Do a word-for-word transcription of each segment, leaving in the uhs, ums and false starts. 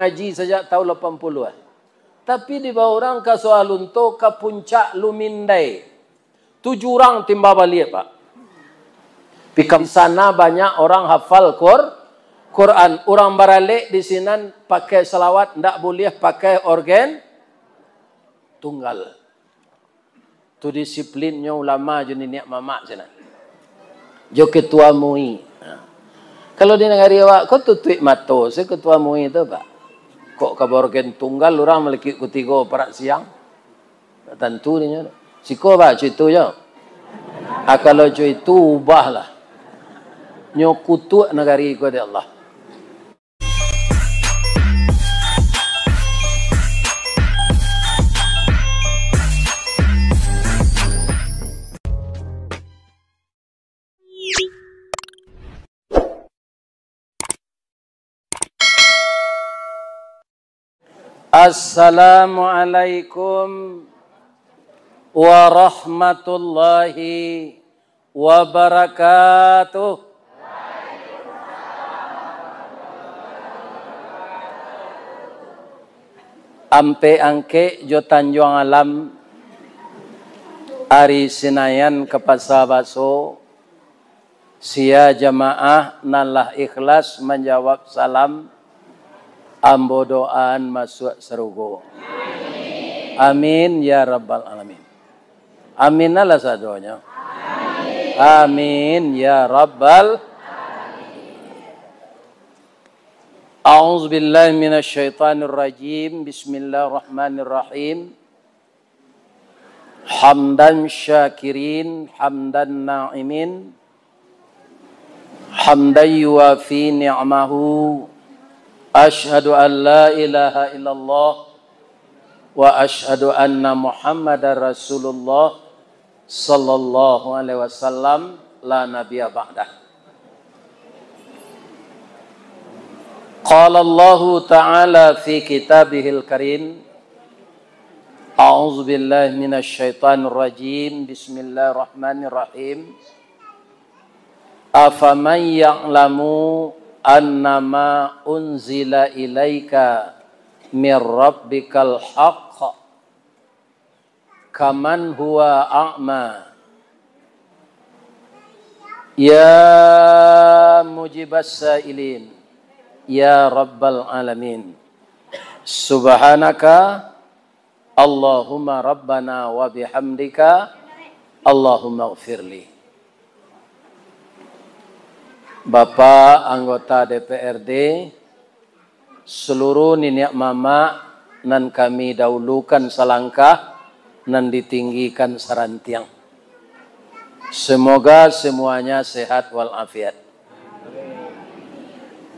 ngaji sajak tahun lapan puluhan. Tapi dibawa urang ka Soalunto, ka Puncak Lumindai. Tu jurang timba baliak, Pak. Pikam sana banyak orang hafal Qur-, Quran. Urang baralek di sinan pakai salawat, ndak buliah pakai orgen tunggal. Tu disiplinnyo ulama jo niniak mamak sinan. Jo ketua MUI. Ha. Kalau di nagari awak ko tutuik mato se ketua MUI tu, Pak. Kok ka baorgen tunggal urang malekik kutigo parak siang? Tak tantu dinyo. Siko, Pak, co itu jo. Ah, kalau co itu, ubahlah. Nyo kutuak nagari ko dek Allah. Assalamualaikum warahmatullahi wabarakatuh. Ampek Angkek jo Tanjuang Alam, ari Sinayan ka Pasa Baso, sia jamaah nan lah ikhlas manjawab salam, ambo doaan masuak sarugo. Amin ya rabbal alamin. Amin lah sadonyo. Amin ya rabbal. A'udzubillahi minasyaitonirrajim. Bismillahirrahmanirrahim. Hamdan syakirin, hamdan na'imin, hamdan yuwafi ni'mahu. Asyhadu an la ilaha illallah wa asyhadu anna Muhammadar Rasulullah sallallahu alaihi wasallam, la nabiyya ba'dah. Qala Allahu ta'ala fi kitabihil karim, a'udzubillahi minasyaitonirrajim, bismillahirrahmanirrahim. Afaman ya'lamu annama unzila ilaika mir rabbikal haqq kaman huwa a'ma. Ya mujibas sailin, ya rabbal alamin. Subhanaka Allahumma rabbana wa bihamdika, Allahumma gfirli. Bapak anggota D P R D, seluruh niniak mamak nan kami dahulukan salangkah, nan ditinggikan sarantiang. Semoga semuanya sehat walafiat.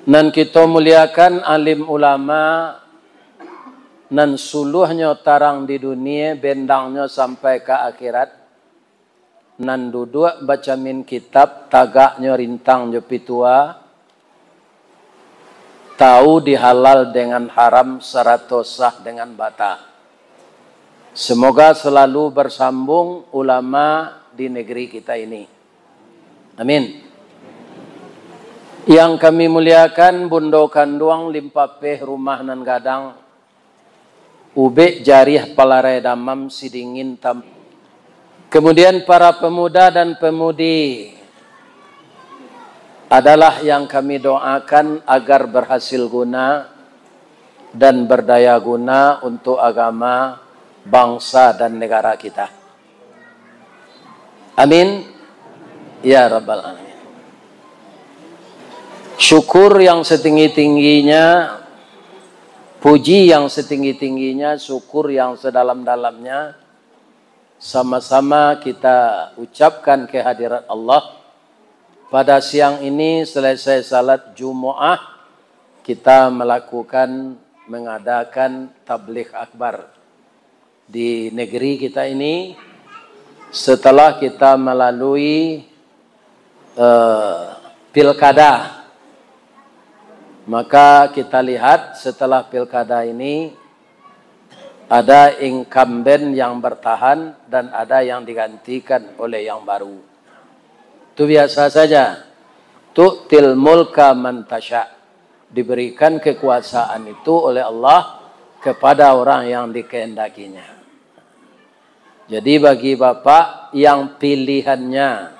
Nan kito muliakan alim ulama, nan suluahnyo tarang di dunia, bendangnyo sampai ka akhirat, nan duduak bacamin kitab, tagaknyo rintang jo pitua, tahu di halal dengan haram sarato sah dengan bata. Semoga selalu bersambung ulama di negeri kita ini. Amin. Yang kami muliakan, Bundo Kanduang Limpapeh Rumah Nan Gadang, Ubek Jariah Palarai Damam Sidingin Tam-, kemudian para pemuda dan pemudi adalah yang kami doakan agar berhasil guna dan berdaya guna untuk agama, bangsa, dan negara kita. Amin. Ya Rabbal Alamin. Syukur yang setinggi-tingginya, puji yang setinggi-tingginya, syukur yang sedalam-dalamnya, sama-sama kita ucapkan ke hadirat Allah. Pada siang ini, selesai salat Jumaah, kita melakukan, mengadakan tabligh akbar di negeri kita ini, setelah kita melalui, eh, pilkada, maka kita lihat setelah pilkada ini ada incumbent yang bertahan dan ada yang digantikan oleh yang baru. Itu biasa saja. Tu'til mulka man tasya. Diberikan kekuasaan itu oleh Allah kepada orang yang dikehendaki-Nya. Jadi, bagi Bapak yang pilihannya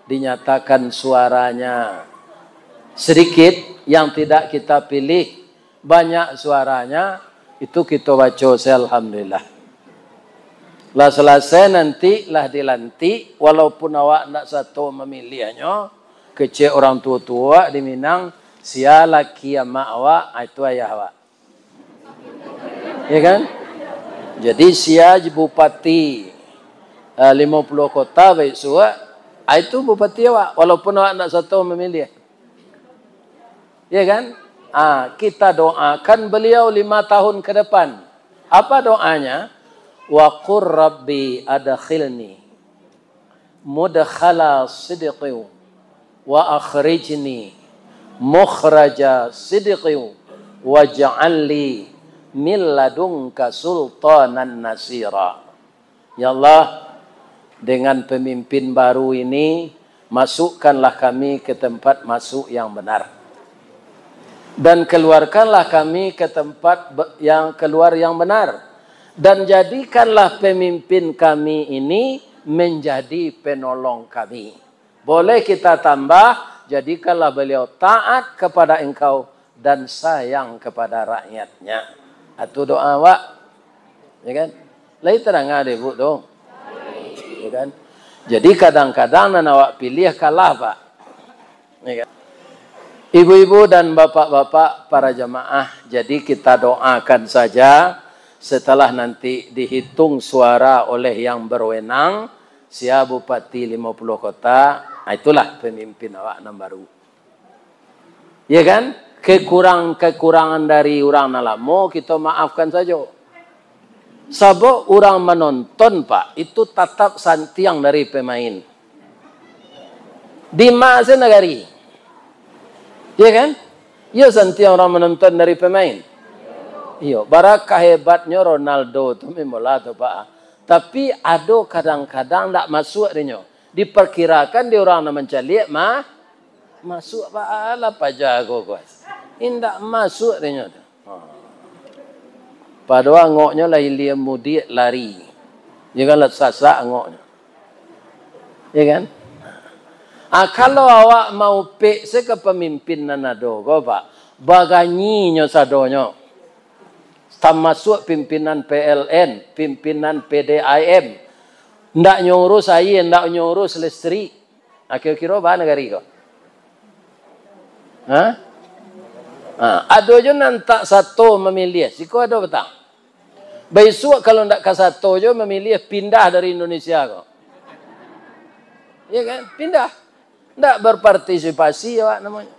dinyatakan suaranya sedikit, yang tidak kita pilih, banyak suaranya, itu kita baca se alhamdulillah. Lah salasai nanti, lah dilantik, walaupun awak ndak sato mamiliahnyo, kecek urang tuo-tuo di Minang, sia laki amak awak, ah, itu ayah awak. Ya kan? Jadi, sia bupati, eh, limo puluah kota, baik suak, ah, itu bupati awak, walaupun awak ndak sato mamiliah. Ya kan? Ah, kita doakan beliau lima tahun ke depan. Apa doanya? "Wa qur Rabbi adkhilni mudkhala sidqin wa akhrijni mukhraja sidqin waj'al li min ladunka sultanan nasira." Ya Allah, dengan pemimpin baru ini, masukkanlah kami ke tempat masuk yang benar. Dan keluarkanlah kami ke tempat be-, yang keluar yang benar. Dan jadikanlah pemimpin kami ini menjadi penolong kami. Boleh kita tambah, jadikanlah beliau taat kepada Engkau dan sayang kepada rakyatnya. Itu doa awak. Ya kan? Lai tadanga dek Ibu tu? Ya kan? Jadi, kadang-kadang nan awak pilih kalah, Pak. Ya kan? Ibu-ibu dan bapak-bapak para jamaah, jadi kita doakan saja, setelah nanti dihitung suara oleh yang berwenang, sia bupati limo puluah kota, ah, itulah pemimpin awak nan baru. Ya kan? Kekurang-kekurangan dari urang nan lamo, kita maafkan sajo. Sabab urang manonton, Pak, itu tatap santiang dari pemain. Di ma se nagari. Ya kan? Iyo, santiang urang manonton dari pemain. Iyo, bara kahebatnyo Ronaldo tu memanglah tu, Pak. Tapi, ado kadang-kadang ndak masuak dinyo. Diperkirakan di urang nan mancaliak, ma-, masuak, Pak. Alah, paja ko, ko. Indak masuak dinyo tu. Ha. Padahal angoknyo lah ilia mudiak lari. Ya kan, lah sasak angoknyo. Ya kan? Ah, kalau awak maupek se ka pamimpin nan ado ko, Pak, baganyinyo sadonyo. Tamasuak pimpinan P L N, pimpinan P D A M. Ndak nyo urus aia, ndak nyo urus listrik. Ah, kiro-kiro baa nagari ko? Ha? Ha, ado jo nan tak sato mamiliah, siko ado patang. Baisuak kalau ndak ka sato jo mamiliah, pindah dari Indonesia ko. Ya kan? Pindah. Ndak berpartisipasi awak namonyo.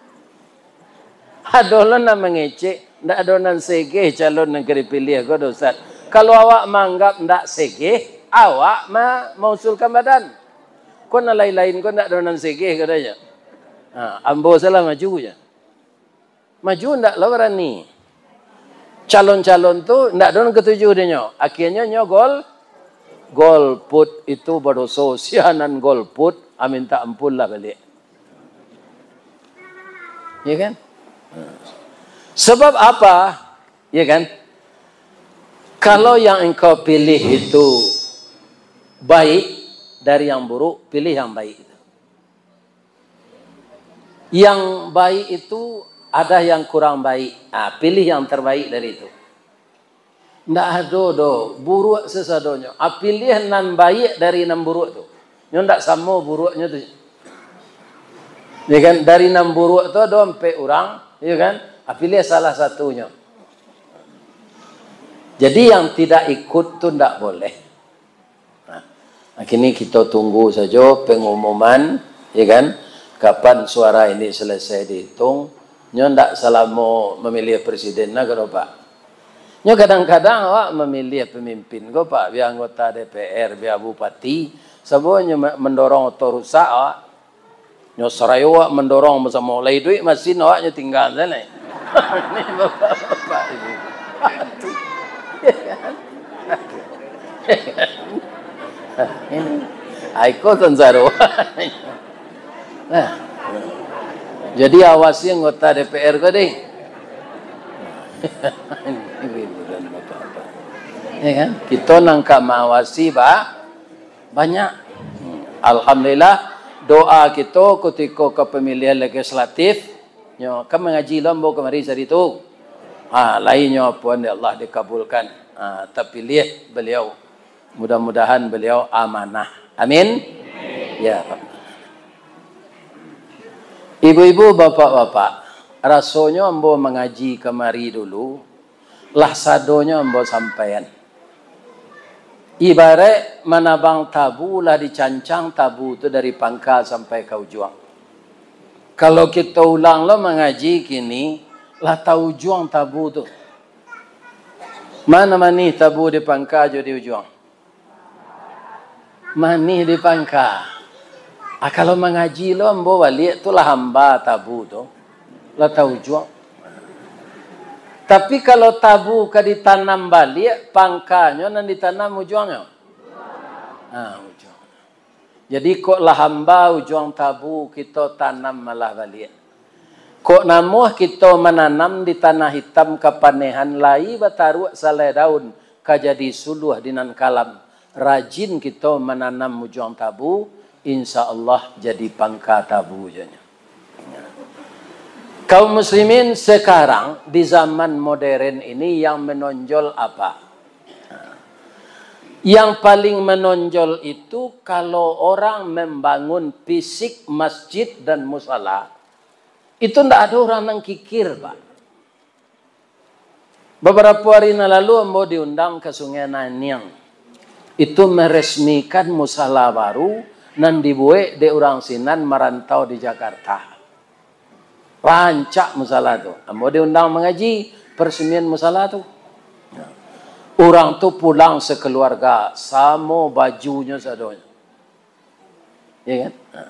Ado lo nan mangecek, ndak ado nan segeh calon nan ka dipiliah ko do, Ustaz. Kalau awak maanggap ndak segeh, awak ma-, mausulkan badan. Ko nan lain-lain ko ndak ado nan segeh, katonyo. Ha, ambo salah maju je. Maju ndak lo barani. Calon-calon tu ndak ado nan katuju dinyo. Akhirnyo nyo gol-, golput itu badoso. Sia nan golput, ah, minta ampun lah baliak. Ya kan? Sebab apa? Ya kan? Kalau yang engkau pilih itu baik dari yang buruk, pilih yang baik itu. Yang baik itu ada yang kurang baik. Ah, pilih yang terbaik dari itu. Ndak ado doh, buruak sasadonyo. Ah, piliah nan baiak dari nan buruak tu. Nyo ndak samo buruaknyo tu. Ya kan? Dari nan buruak tu ado ampek urang, ya kan? Ah, piliah salah satunyo. Jadi, yang tidak ikut tu ndak boleh. Nah, kini kito tunggu sajo pengumuman, ya kan? Kapan suara ini selesai dihitung? Nyo ndak salamo mamiliah presiden lah, kado, Pak. Nyo kadang-kadang awak mamiliah pamimpin ko, Pak, bia anggota D P R, bia bupati, sabab nyo ma-, mandorong oto rusak awak. Nyo sarayo awak mandorong basamo, lai iduik masin awak nyo tingga sajo. Ini bapak-bapak ini. Aduh. Ini. Ai ko sansaro. Nah. Jadi awasi anggota D P R ko deh. Ibu-ibu dan bapak-bapak. Ya kan? Kito nan ka maawasi ba-, banyak. Hmm. Alhamdulillah, doa kito kutiko ka pamilihan legislatif, nyo kan mangaji lo ambo kamari sari tu. Ha, lai nyo pun, ya Allah, dikabulkan. Ha, tapiliah baliau. Mudah-mudahan baliau amanah. Amin. Ya Rabb. Ibu-ibu, bapak-bapak, rasonyo ambo mangaji kamari dulu, lah sadonyo ambo sampaian. Ibaraik manabang tabu, lah dicancang tabu tu dari pangka sampai ka ujuang. Kalau kito ulang lo mangaji kini, lah taujuang tabu tu. Ma nan manih tabu di pangka jo di ujuang? Manih di pangka. Ah, kalau mangaji lo ambo baliak tu lah hamba tabu tu. Lah taujuang. Tapi kalau tabu ka ditanam baliak, pangkanyo nan ditanam ujuangnyo? Ah, ujuang. Jadi, kok lah hamba ujuang tabu, kito tanam malah baliak. Kok namuah kito mananam di tanah itam kapanehan, lai bataruak salai daun, ka jadi suluah di nan kalam. Rajin kito mananam ujuang tabu, insya Allah jadi pangka tabu juonyo. Kaum muslimin, sekarang di zaman modern ini yang menonjol apa? Yang paling menonjol itu kalau orang membangun fisik masjid dan musala, itu ndak ada orang nan kikir, Pak. Beberapa hari nan lalu ambo diundang ka Sungai Naniang. Itu meresmikan musala baru nan dibuek dek urang sinan marantau di Jakarta. Rancak musala tu. Ambo diundang mangaji peresmian musala tu. Urang tu pulang sakeluarga, samo bajunyo sadonyo. Ya kan? Ha.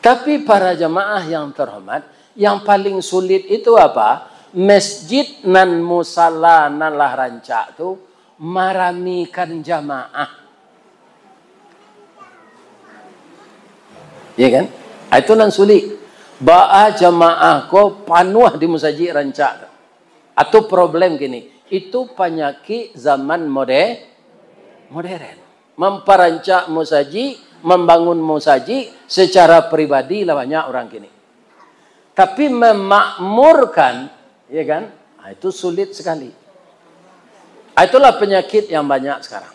Tapi para jamaah yang terhormat, yang paling sulit itu apa? Masjid nan musala nan lah rancak tu maramikan jamaah. Ya kan? Ah, itu nan sulit. Baa jamaah ko panuah di musajik rancak tu. Atau problem kini. Itu panyakik zaman mode-, modern. Mamparancak musajik, mambangun musajik secara pribadi lah banyak urang kini. Tapi memakmurkan, ya kan? Ah, itu sulit sekali. Ah, itulah penyakit yang banyak sekarang.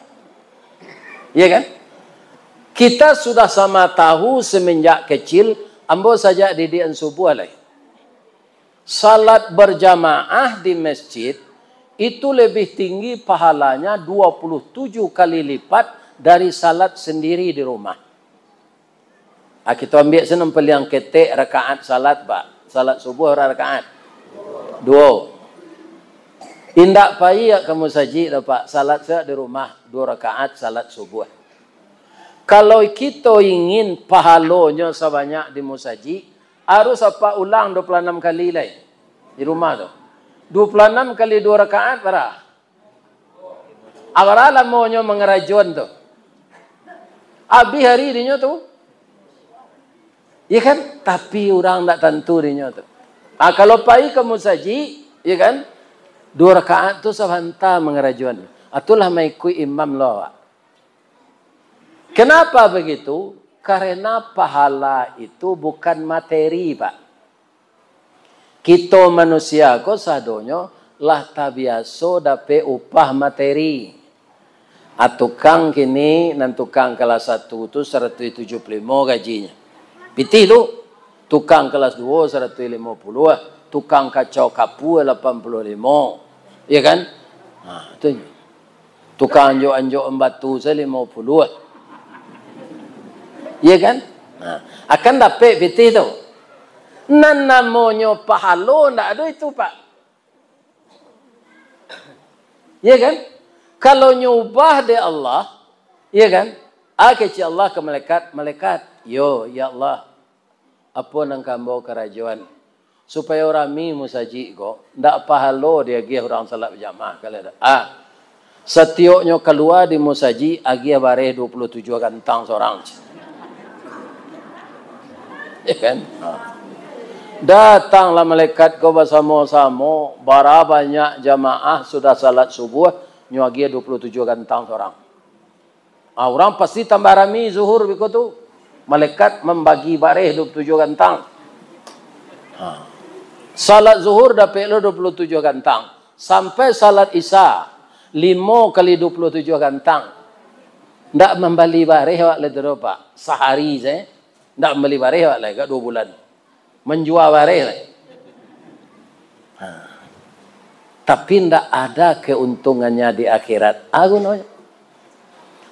Ya kan? Kita sudah sama tahu semenjak kecil, ambo sajak didikan subuah lai. Salat berjamaah di masjid itu lebih tinggi pahalanya dua puluh tujuh kali lipat dari salat sendiri di rumah. Ah, kito ambiak sinan paliang ketek rakaat salat, Pak. Salat subuh bara rakaat? Duo. Indak pai ka musajik doh, Pak. Salat sajo di rumah, duo rakaat salat subuh. Kalau kito ingin pahalonyo sabanyak di musajik, harus apak ulang duo puluah anam kali lai di rumah tu. Duo puluah anam kali duo rakaat bara? Abara lamonyo mangarajoan tu? Abih ari dinyo tu. Ya kan? Tapi urang ndak tantu dinyo tu. Ah, kalau pai ka musajik, ya kan? Duo rakaat tu sabanta mangarajoan. Ah, tu lah maikuik imam lo awak. Kenapa begitu? Karena pahala itu bukan materi, Pak. Kito manusia ko sadonyo lah tabiaso dapek upah materi. Ah, tukang kini, nan tukang kalas satu tu saratuih tujuah puluah limo gajinyo. Pitih tu, tukang kalas duo saratuih limo puluah, tukang kacau kapua lapan puluah limo. Ya kan? Ha, tu nyo. Tukang anjok-anjok batu sajo limo puluah. Iya kan? Nah, akan dapek pitih tu. Nan namonyo pahalo ndak ado itu, Pak. Iya kan? Kalau nyo ubah dek Allah, iya kan? Ah, kecek Allah ka malaikat, "Malaikat, yo, ya Allah, apo nan ka ambo karajoan, supayo rami musajik ko, ndak pahalo diagiah urang salat bajamaah, kalau ado. Ah, satioknyo kalua di musajik, agiah bareh duo puluah tujuah gantang sorang." Ya kan? Ha. Datanglah malaikat ko basamo-samo, bara banyak jamaah sudah salat subuh, nyo agiah dua puluh tujuh gantang surang. Ah, urang pasti tambah rami zuhur biko tu. Malaikat mambagi bareh dua puluh tujuh gantang. Ha. Salat zuhur dapek lo dua puluh tujuh gantang. Sampai salat isya, limo kali dua puluh tujuh gantang. Ndak mambali bareh awak lai tu doh, Pak. Sahari sajo. Ndak mambali bareh awak lai, agak dua bulan. Manjua bareh lai. Ha. Tapi ndak ada keuntungannyo di akhirat. Ah, gunonyo.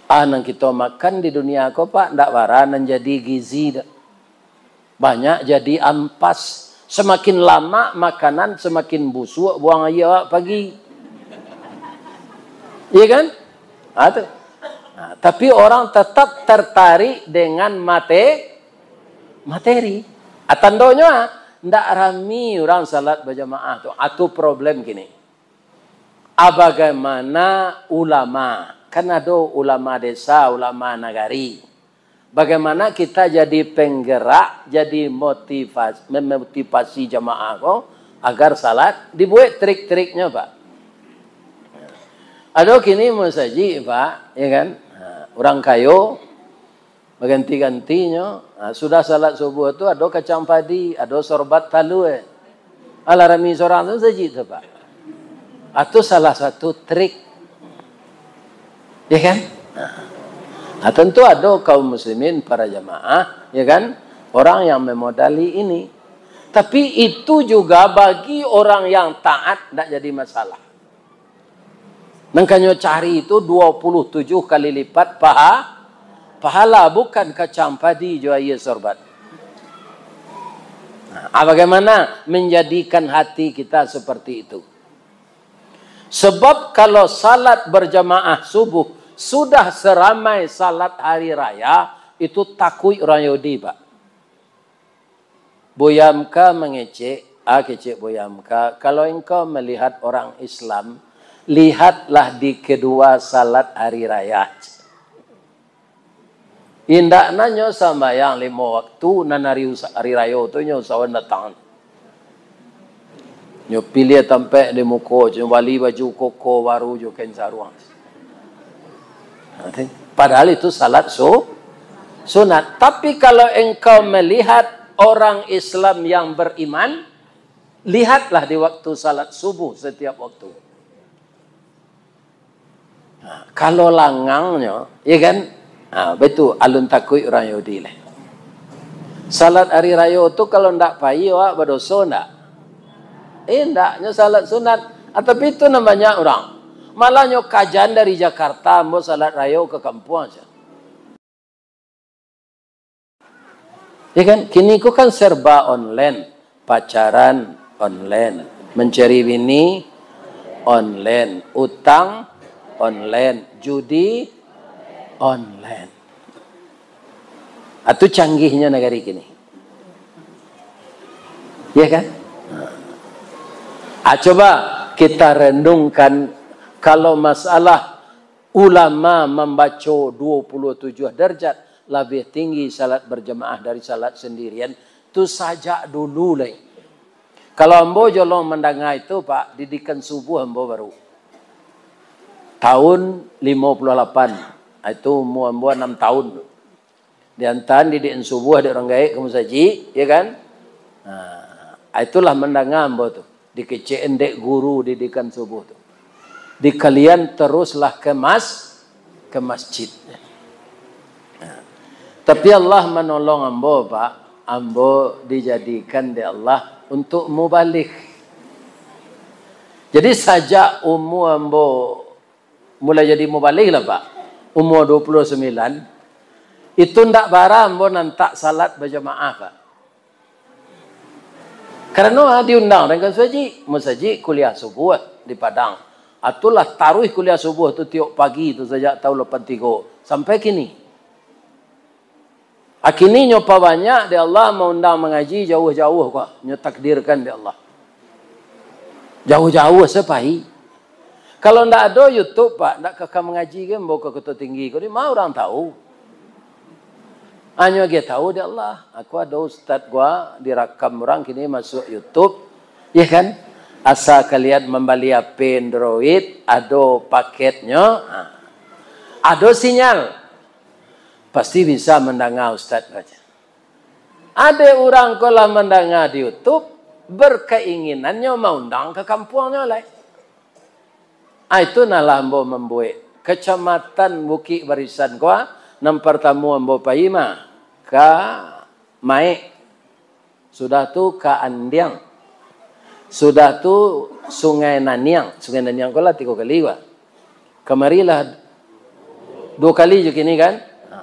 Ah, nan kito makan di dunia ko, Pak, ndak bara nan jadi gizi doh. Banyak jadi ampas. Samakin lamak makanan, samakin busuak buang aia awak pagi. Iya kan? Ha, tu. Ha, tapi orang tetap tertarik dengan mate-, materi. Ah, tandonyo, ah, ndak rami urang salat bajamaah tu. Ah, tu problem kini. Ah, bagaimana ulama? Kan ado ulama desa, ulama nagari. Bagaimana kita jadi penggerak, jadi motivasi, memotivasi jamaah ko agar salat, dibuat trik-triknyo, Pak. Ado kini masajik, Pak, ya kan? Ha, urang kayo, baganti-gantinyo, ha, sudah salat subuh tu ado kacang padi, ado sorbat talua. Alah rami surang tu masajik tu, Pak. Atau salah satu trik. Ya kan? Nah, tentu ado kaum muslimin, para jamaah, ya kan? Orang yang memodali ini. Tapi itu juga bagi orang yang taat, ndak jadi masalah. Nan kanyo cari itu dua puluh tujuh kali lipat paha-, pahala, bukan kacang padi jo aia sorbat. Nah, ah, bagaimana menjadikan hati kita seperti itu? Sebab kalau salat berjamaah subuh sudah seramai salat hari raya, itu takuik urang Yahudi, Pak. Buya Hamka mangecek, ah, kecek Buya Hamka, "Kalau engkau melihat orang Islam, lihatlah di kedua salat hari raya." Indak nanyo sambayang limo waktu, nan hari usa-, hari rayo tu nyo usahoan datang. Nyo piliah tampek di muko, nyo bali baju koko baru jo kain saruang. Padahal itu salat su-, sunat. Tapi kalau engkau melihat orang Islam yang beriman, lihatlah di waktu salat subuh setiap waktu. Nah, kalau langangnyo, ya kan? Nah, baitu alun takuik urang Yahudi lai. Salat ari rayo tu kalau ndak pai, awak badoso ndak? Eh, ndak, nyo salat sunat. Ah, tapi itu nan banyak urang. Malah nyo kajan dari Jakarta, ambo salat rayo ka kampuang sajo. Ya kan? Kini ko kan serba online. Pacaran online, mencari bini online, utang online, judi online. Itu canggihnyo nagari kini. Ya kan? Ah, coba kita renungkan, kalau masalah ulama mambaco dua puluh tujuh darjat, labiah tinggi salat berjamaah dari salat sendirian, tu sajak dulu lai. Kalau ambo jolong mandanga itu, Pak, didikan subuh ambo baru. Tahun limo puluah lapan, itu umua ambo anam tahun. Diantaan didikan subuh dek urang gaek ka musajik, ya kan? Nah, itulah mandanga ambo tu. Dikecek dek guru didikan subuh tu. Dikalian teruslah ke mas-, ke masjid. Nah, tapi Allah manolong ambo, Pak. Ambo dijadikan dek Allah untuk mubalig. Jadi, sajak umua ambo mulai jadi mubalig lah, Pak. Umua dua puluh sembilan, itu ndak bara ambo nantak salat bajamaah, Pak. Karano, ah, diundang urang ka musajik, musajik kuliah subuh di Padang. Ah, itulah taruih kuliah subuh tu tiok pagi tu sajak tahun lapan tigo sampai kini. Ah, kini nyo pabanyak dek Allah maundang mangaji jauah-jauah ko, nyo takdirkan dek Allah. Jauah-jauah sapai. Kalau ndak ado YouTube, Pak, ndak ka, ka mangaji ka ambo ka Kuta Tinggi ko, di ma urang tahu? Hanyo agiah tahu dek Allah, aku ado ustaz gua dirakam urang, kini masuak YouTube, ya kan? Asa kalian mambali H P Android, ado paketnyo, ha. Ado sinyal, pasti bisa mandanga ustaz baca. Ado urang ko lah mandanga di YouTube, berkeinginannyo maundang ka kampuangnyo lai. Ah, itu nah lah ambo mambuek. Kecamatan Bukik Barisan ko, ah, nan partamo ambo pai mah, ka Maek. Sudah tu ka Andiang. Sudah tu Sungai Naniang. Sungai Naniang ko lah tigo kali, wah. Kamari lah duo kali jo kini, kan? Ha.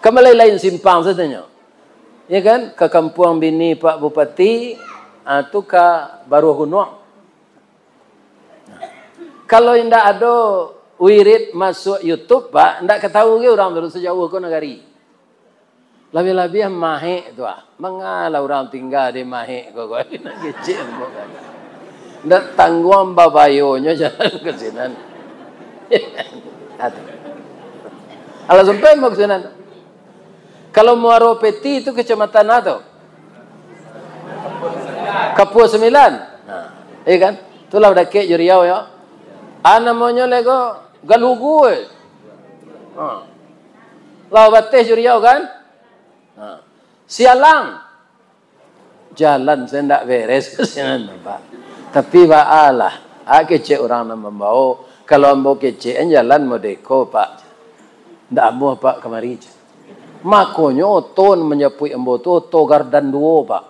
Kan lain-lain simpang satanyo. Ya kan? Ka kampuang bini Pak Bupati, ah, tu ka Baruah Gunuang. Kalau indak ado wirid masuak YouTube, Pak, indak ka tahu ge urang tu sajauah ko nagari. Labiah-labiah Maek tu, ah. Mangalah urang tingga di Maek ko, ko. Nan kecek ko, kan. Indak tangguang babayonyo jalan ka sinan. Aduh. Alah sampai mau ka sinan. Kalau Muaro Peti tu kecamatan apa tu? Kapua Sambilan. Nah, iya kan? Itulah dakek jo Riau, ya. Ah, namonyo lego Galugu, eh. Ha. Lah bateh jo Riau, kan? Ha. Sialang. Jalan se ndak beres ka sinan, Pak. Tapi baalah, ah, kecek urang nan mambao. Kalau ambo kecek, jalan modeko, Pak. Ndak amuah, Pak, kamari. Makonyo oto nan manjapuik ambo tu, oto Gardan duo, Pak.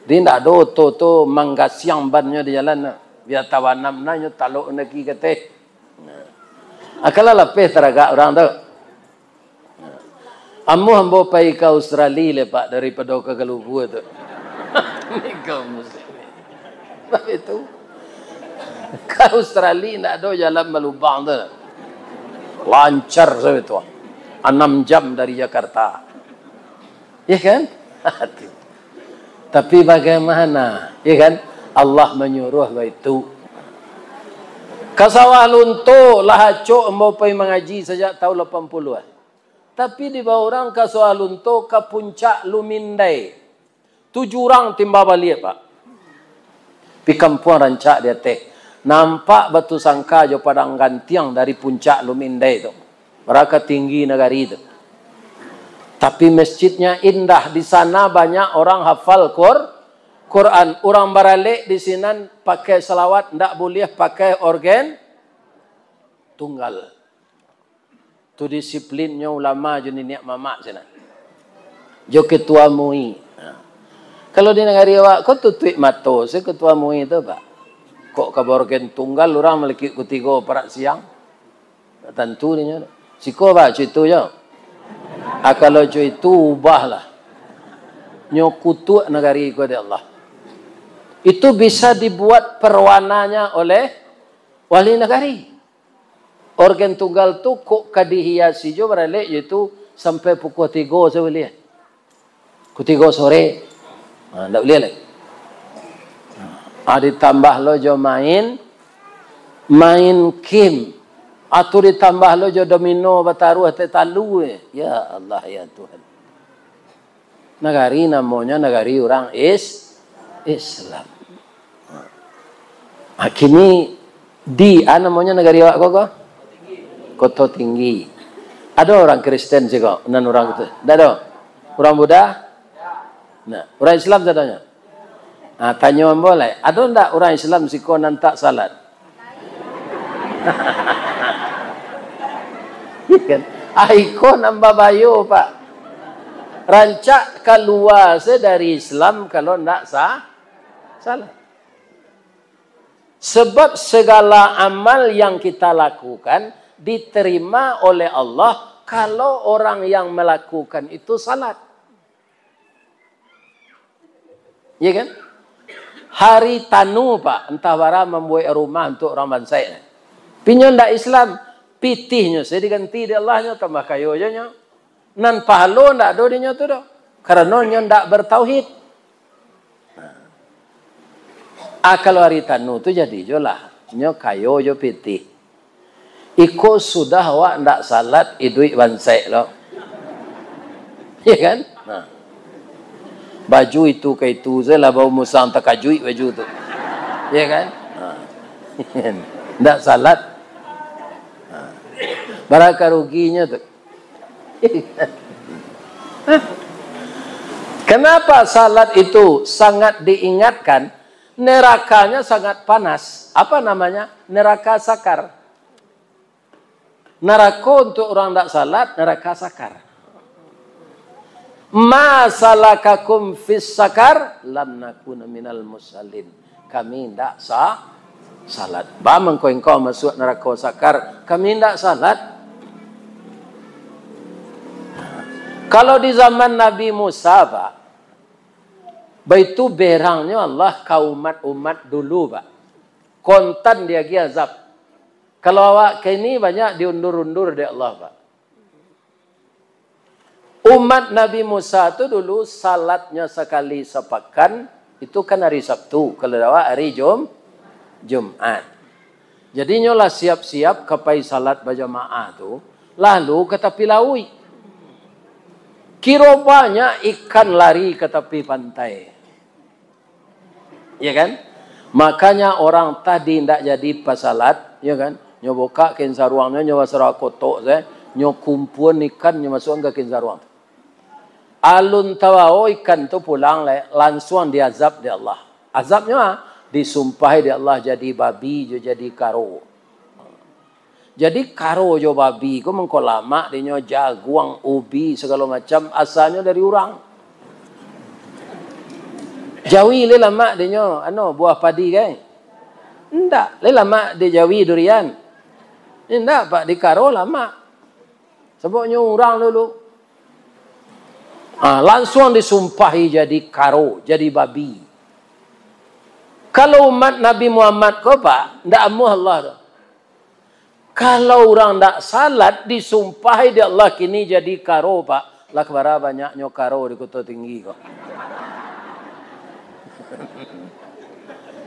Jadi ndak ado oto tu manggasiang bannyo di jalan tu. Bia tabanam nah nyo talok naki kateh. Nah. Akanlah lapeh taragak urang tu. Amuah ambo pai ka Australia le, Pak, daripado ka Galugu tu. Ni kaum muslimin. Tapi tu, ka Australia ndak ado jalan balubang tu. Lancar sajo tu. Anam jam dari Jakarta. Ya kan? Tapi bagaimana? Ya kan? Allah manyuruah baitu. Ka Sawah Lunto lah acok ambo pai mangaji sajak taun lapan puluahan. Tapi dibawa urang ka Sawah Lunto, ka Puncak Lumindai. Tu jurang timba baliak, Pak. Pi kampuang rancak di ateh. Nampak Batu Sangka jo Padang Gantiang dari Puncak Lumindai tu. Bara ka tinggi nagari tu. Tapi masjidnya indah. Di sana banyak orang hafal Qur-, Quran. Urang baralek di sinan pakai salawat, ndak buliah pakai orgen tunggal. Tu disiplinnyo ulama jo niniak mamak sinan. Jo ketua MUI. Ha. Kalau di nagari awak ko tutuik mato se ketua MUI tu, Pak. Kok ka baorgen tunggal urang malakik kutigo parak siang. Tantu dinyo. Siko, Pak, co itu jo. Ah, kalau co itu, ubahlah. Nyo kutuak nagari ko dek Allah. Itu bisa dibuat perwananya oleh wali nagari. Orgen tunggal tu kok ka dihiasi jo baralek, yaitu sampai pukua tigo sabuliah. Pukua tigo sore. Ha, ndak buliah lai. Ha, ditambah lo jo main, main kim. Atau ditambah lo jo domino bataruah teh talu, eh. Ya Allah, ya Tuhan. Nagari namonyo nagari urang Is-, Islam. Ha, kini di, ah, namonyo nagari awak ko, ko? Koto Tinggi. Ado urang Kristen siko, nan urang tu? Ndak ado? Urang Buddha? Nah, urang Islam sadonyo? Ah, tanyo ambo lai, ado ndak urang Islam siko nan tak salat? Kan? Ah, iko nan babayo, Pak. Rancak kalua se dari Islam kalau ndak sa-, salat. Sebab segala amal yang kita lakukan diterima oleh Allah kalau orang yang melakukan itu salat. Iya kan? Haritanu, Pak, antah bara mambuek rumah untuak urang bansaik. Tapi nyo ndak Islam, pitihnyo se diganti dek Allah, nyo tambah kayo jo nyo. Nan pahalo ndak ado di nyo tu doh, karano nyo ndak bertauhid. Ah, kalau haritanu tu jadi jo lah, nyo kayo jo pitih. Iko sudah awak ndak salat, iduik bansaik lo. Ya kan? Nah. Baju itu ka itu sajolah, bau musang takajuik baju tu. Ya kan? Nah. Ndak salat. Nah. Bara ka ruginyo tu. Kenapa salat itu sangat diingatkan? Nerakanya sangat panas. Apa namanya? Neraka sakar. Narako untuk urang dak salat, naraka sakar. "Ma salakakum fis sakar?" "Lam nakuna minal musallin." Kami ndak sa-, salat. Ba mangko engkau masuak narako sakar? Kami ndak salat. Kalau di zaman Nabi Musa, Pak, baitu berangnyo Allah ka umat-umat dulu, Pak. Kontan diagiah azab. Kalau awak kini banyak diundur-undur dek Allah, Pak. Umat Nabi Musa tu dulu salatnyo sakali sapakan, itu kan hari Sabtu, kalau di awak hari Jum-, Jumat. Jadi nyo lah siap-siap ka pai salat bajamaah tu, lalu ka tapi lauik. Kiro banyak ikan lari ka tapi pantai. Ya kan? Makanya orang tadi ndak jadi pasalat, ya kan? Nyo bukak kain saruangnyo, nyo basarah kotok sae, nyo kumpuan ikan, nyo masuakan ka kain saruang. Alun tabao ikan tu pulang lai, lansuang diazab dek Allah. Azabnyo, ah, disumpahi dek Allah jadi babi jo jadi karo. Jadi, karo jo babi ko mangko lamak dinyo, jaguang, ubi, sagalo macam, asalnyo dari urang. Jawi lai lamak dinyo, ano, buah padi kan? Indak, lai lamak di jawi durian? Indak, Pak, di karo lamak. Sababnyo urang dulu. Ah, lansuang disumpahi jadi karo, jadi babi. Kalau umat Nabi Muhammad ko, Pak, ndak amuah Allah tu. Kalau urang ndak salat, disumpahi dek Allah kini jadi karo, Pak. Lah bara banyaknyo karo di Kuta Tinggi ko.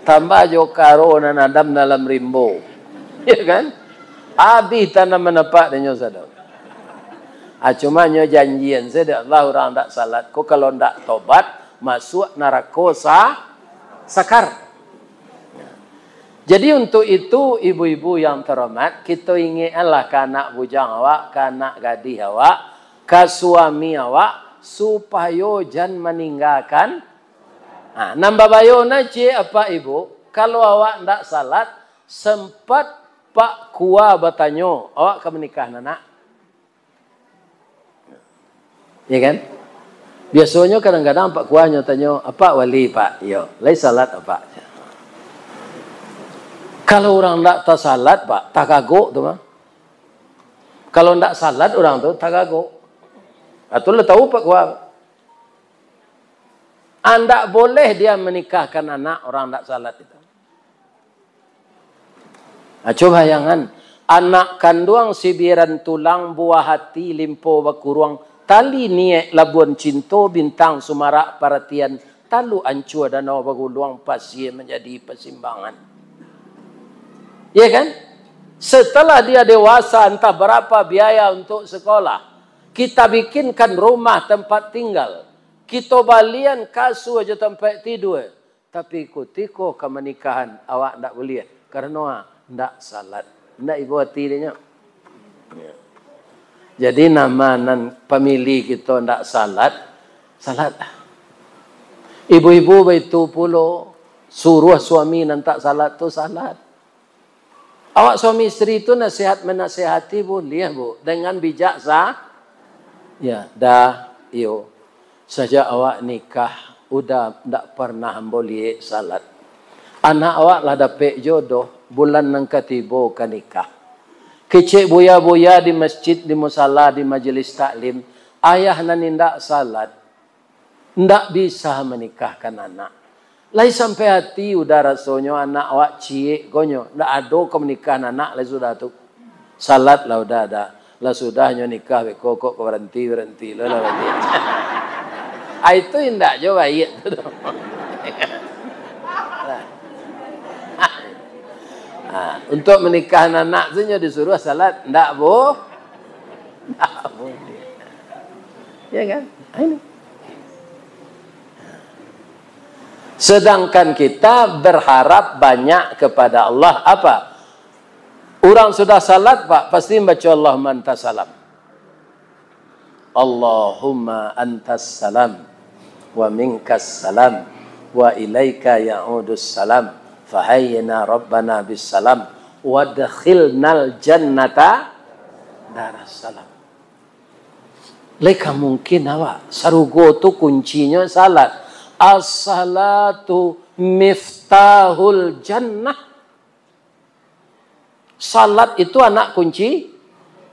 Tambah jo karo nan adam dalam rimbo. Ya kan? Abih tanam manapak dinyo sadang. Ah, cuma nyo janjian sajo dek Allah, urang ndak salat ko kalau ndak tobat, masuak narako sa-, sakar. Jadi, untuk itu, ibu-ibu yang terhormat, kito ingekkanlah ka anak bujang awak, ka anak gadih awak, ka suami awak, supayo jan maninggakan. Ha, nan babayo na ciek, apak ibu, kalau awak ndak salat, sempat Pak Kua batanyo, awak ka manikah, nak? Ya kan? Biasonyo kadang-kadang Pak Kua nyo tanyo, "Apak wali, Pak?" "Iyo." "Lai salat, Apak?" Kalau urang ndak tasalat, Pak, tagagok tu mah. Kalau ndak salat urang tu, tagagok. Ah, tu lah tahu Pak Kua. Andak boleh dia menikahkan anak orang ndak salat itu. Ah, coba bayangan, anak kanduang sibiran tulang, buah hati limpo bakuruang, tali niek labuan cinto, bintang sumarak paratian, taluk ancua danau baguluang, pasie manjadi pasimbangan. Ya kan? Setelah dia dewasa, entah berapa biaya untuk sekolah, kita bikinkan rumah tempat tinggal, kito balian kasua jo tampek tidua, tapi kutiko ka manikahan, awak ndak buliah, karano ndak salat. Ndak ibo ati dinyo. Jadi, nama nan pamilih kito ndak salat, salatlah. Ibu-ibu baitu pulo, suruah suami nan tak salat tu salat. Awak suami isteri tu nasihat manasihati buliah, Bu, dengan bijak sa-, ya, dah, iyo. Sajak awak nikah, udah ndak parnah ambo liek salat. Anak awak lah dapek jodoh, bulan nan katibo ka nikah. Kecek buya-buya di masjid, di musala, di majelis taklim, ayah nan indak salat, ndak bisa manikahkan anak. Lai sampai ati udah rasonyo anak awak ciek ko nyo, ndak ado ka manikahkan anak lai sudah tu. Salat lah udah ado. Lah sudah nyo nikah beko kok ka baranti-baranti lo lah baliak. Ah, itu indak jo baiak tu doh. Ah, untuk manikahkan anak tu nyo disuruah salat, ndak bu-, ndak buliah. Ya kan? Nah, ini. Sedangkan kita berharap banyak kepada Allah. Apa? Urang sudah salat, Pak, pasti baca Allahumma antas salam. Allahumma antas salam, wa minkas salam, wa ilaika ya'udus salam, fahayyina rabbana bis salam, wadkhilnal jannata daras salam. Lai ka mungkin awak, sarugo tu kuncinyo salat. As-salatu miftahul jannah. Salat itu anak kunci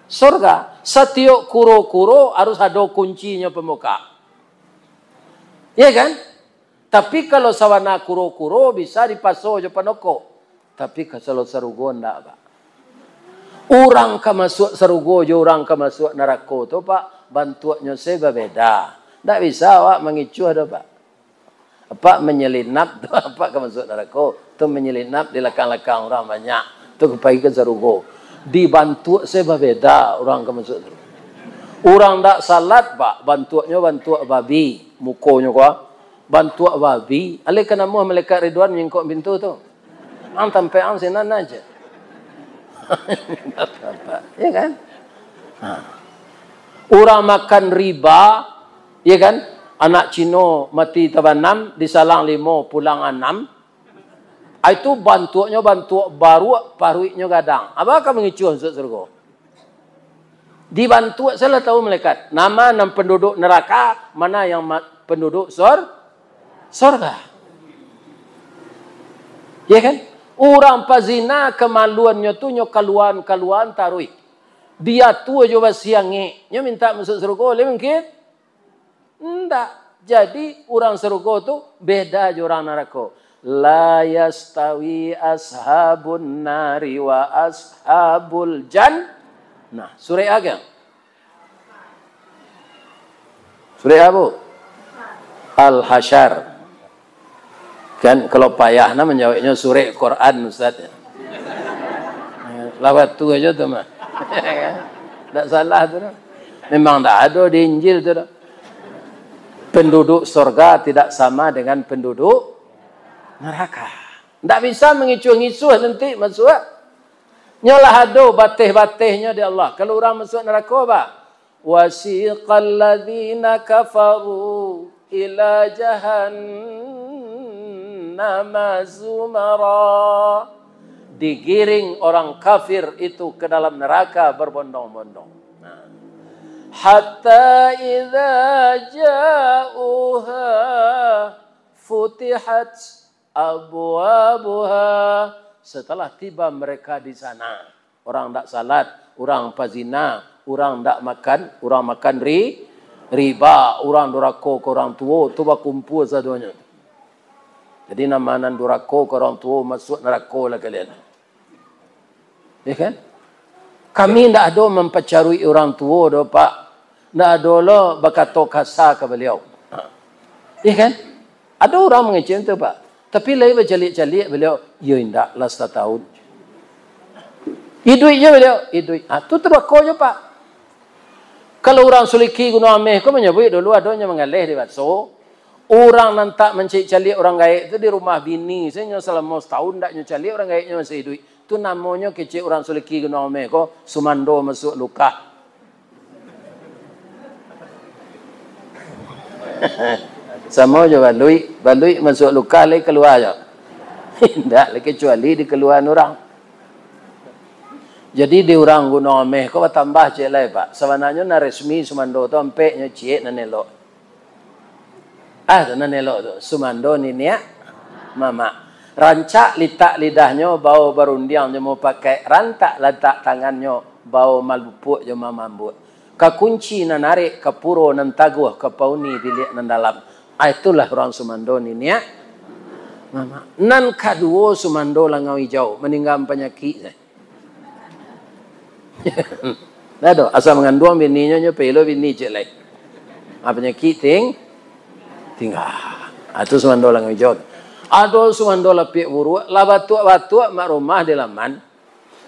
surga. Satiok kuro-kuro harus ado kuncinyo pambuka. Iya kan? Tapi kalau sabana kuro-kuro bisa dipaso jo panokok. Tapi kalau sarugo ndak, Pak. Urang ka masuak sarugo jo urang ka masuak narako tu, Pak, bantuaknyo se babeda. Ndak bisa awak mangicuah doh, Pak. Apak manyelinap tu, apak ka masuak narako. Tu manyelinap di lakang-lakang urang banyak. Tu ka pai ka sarugo. Di bantuak se babeda urang ka masuak sarugo. Urang ndak salat, Pak, bantuaknyo bantuak babi. Mukonyo ko, bantuak babi. Alai ka namuah malaikat Ridwan nyingkok pintu tu. Ang tampek ang sinan aja. Ya kan? Ha. Urang makan riba, ya kan? Anak Cino mati tabanam, disalang limo, pulang anam. Ah, itu bantuaknyo bantuak baruak, paruiknyo gadang. Apak ka mangicuah masuak sarugo? Dibantuak salah tahu malaikat. Nama nan penduduk neraka, mana yang ma-, penduduk sor-, sorga. Ya kan? Urang pazina kamaluannyo tu nyo kaluan-kaluan taruih. Dia tu jo basiangek, nyo minta masuak sarugo, lai mungkin? Ndak. Jadi, urang sarugo tu beda jo urang narako. La yastawi ashabun nari wa ashabul jan-, nah, surek apo? Surek apo? Al-Hasyr. Kan, kalau payah nah manjaweknyo surek Quran, Ustaz. Lah batu aja tu mah. Ndak salah tu dah. Memang ndak ado di Injil tu dah. Penduduk sorga tidak sama dengan penduduk neraka. Ndak bisa mangicuah-ngicuah nanti masuak. Nyo lah ado bateh-batehnyo di Allah. Kalau urang masuak narako, bah, wasiqal ladzina kafaru ila jahannama zumara. Digiring orang kafir itu ke dalam neraka berbondong-bondong. Nah. Hatta idza ja'uha futihat abwabuha. Setelah tiba mereka di sana, urang ndak salat, urang pazina, urang ndak makan, urang makan ri-, riba, urang durako ka urang tuo, tu bakumpua sadonyo. Jadi, nan ma nan durako ka urang tuo, masuak narako lah kalian. Ya kan? Kami ndak ado mampacaruik urang tuo doh, Pak. Ndak ado lo bakato kasa ka baliau. Ya kan? Ado urang mangecek tu, Pak. Tapi lai bacaliak-caliak baliau, "Yo indak lah satahun." Iduik je baliau, iduik. Ah, tu durako je, Pak. Kalau urang Suliki Gunuang Ameh ko manyabuik dulu adonyo manggaleh di baso. Urang nan tak mancaliak-caliak urang gaek tu di rumah bini se nyo salamo satahun ndak nyo caliak, urang gaeknyo masih iduik. Tu namonyo kecek urang Suliki Gunuang Ameh ko sumando masuak lukah. Samo jo baluik, baluik masuak lukah lai kalua jo. Indak lai, kecuali dikaluaan urang. Jadi di urang Gunuang Ameh ko batambah ciek lai, Pak. Sabananyo nan resmi sumando tu ampek nyo ciek nan elok. Ah, tu nan elok tu. Sumando niniak mamak. Rancak litak lidahnyo, bao barundiang jo mupakaik, rantak lantak tangannyo, bao malupuak jo mamambuak. Ka kunci nan arek, ka puro nan taguah, ka pauni biliak nan dalam. Ah, itulah urang sumando niniak mamak. Nan kaduo sumando langau ijau, maninggaan panyakik se. Dah tu, asa manganduang bininyo, nyo pelo bini ciek lai. Ah, panyakik ting-, tingga. Ah, tu sumando langau ijau. Ado sumando lapiak buruak, lah batuak-batuak mak rumah di laman.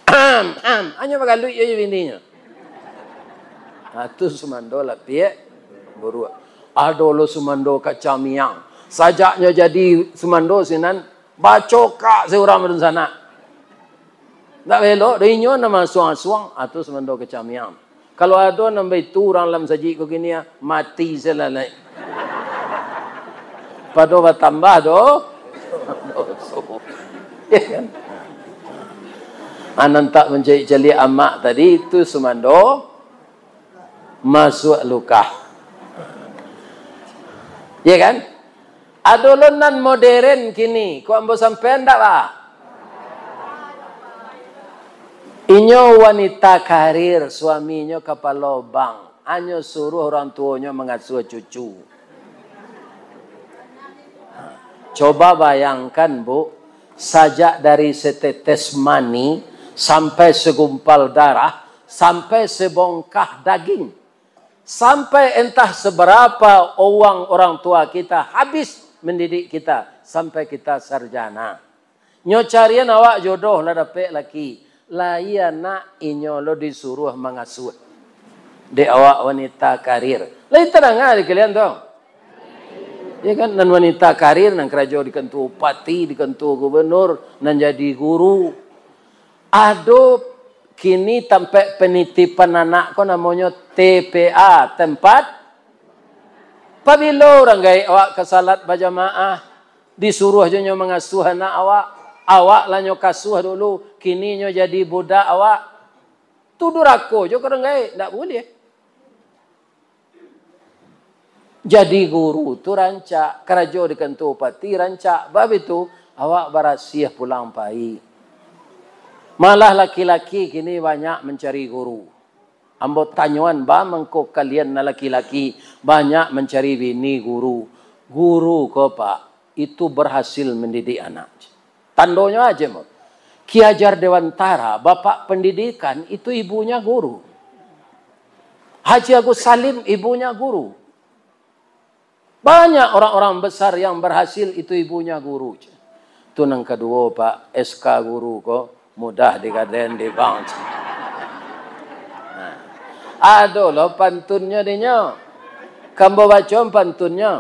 Am, am, hanyo bagaluik je bininyo. Ah, tu sumando lapiak Guru, ado lo sumando kacamiang. Sajaknyo jadi sumando sinan, bacokak se urang badunsanak. Ndak belok doh, inyo nan masuang-asuang, ah, tu sumando kacamiang. Kalau ado nan baitu urang lam sajik ko kini, ah, mati se lah lai. Pado batambah do-, doso. Ya kan? Ah, nan tak mancaliak-caliak amak tadi, itu sumando masuak lukah. Ya kan? Ado lo nan moderen kini, ko ambo sampaian ndak, Pak? Inyo wanita karir, suaminyo kapalo bank, hanyo suruah urang tuonyo mangasuah cucu. Coba bayangkan, Bu, sajak dari setetes mani, sampai segumpal darah, sampai sebongkah daging, sampai entah seberapa uang orang tua kita habis mendidik kita, sampai kita sarjana. Nyo carian awak jodoh lah dapek laki, lai anak inyo lo disuruah mangasuah dek awak wanita karir. Lai tadanga di kalian tu? Ya kan, nan wanita karir, nan karajo di kantua bupati, di kantua gubernur, nan jadi guru. Ado kini tampek penitipan anak ko namonyo T P A, tempat Pabilo urang gaek awak ka salat bajamaah, disuruah jo nyo mangasuah anak awak, awak lah nyo kasuah dulu, kini nyo jadi budak awak. Tu durako jo ka urang gaek, ndak buliah. Jadi guru tu rancak, karajo di kantua bupati rancak, bab itu awak barasiah pulang pai. Malah laki-laki kini banyak mancari guru. Ambo tanyoan, ba mangko kalian nan laki-laki banyak mancari bini guru? Guru ko, Pak, itu berhasil mendidik anak. Tandonyo aja, Mbok. Ki Hajar Dewantara, bapak pendidikan, itu ibunya guru. Haji Agus Salim, ibunya guru. Banyak orang-orang besar yang berhasil itu ibunya guru. Tu nan kaduo, Pak, S K guru ko mudah digadaian di bank. Nah, ado lo pantunnyo dinyo. Kambo bacoan pantunnyo.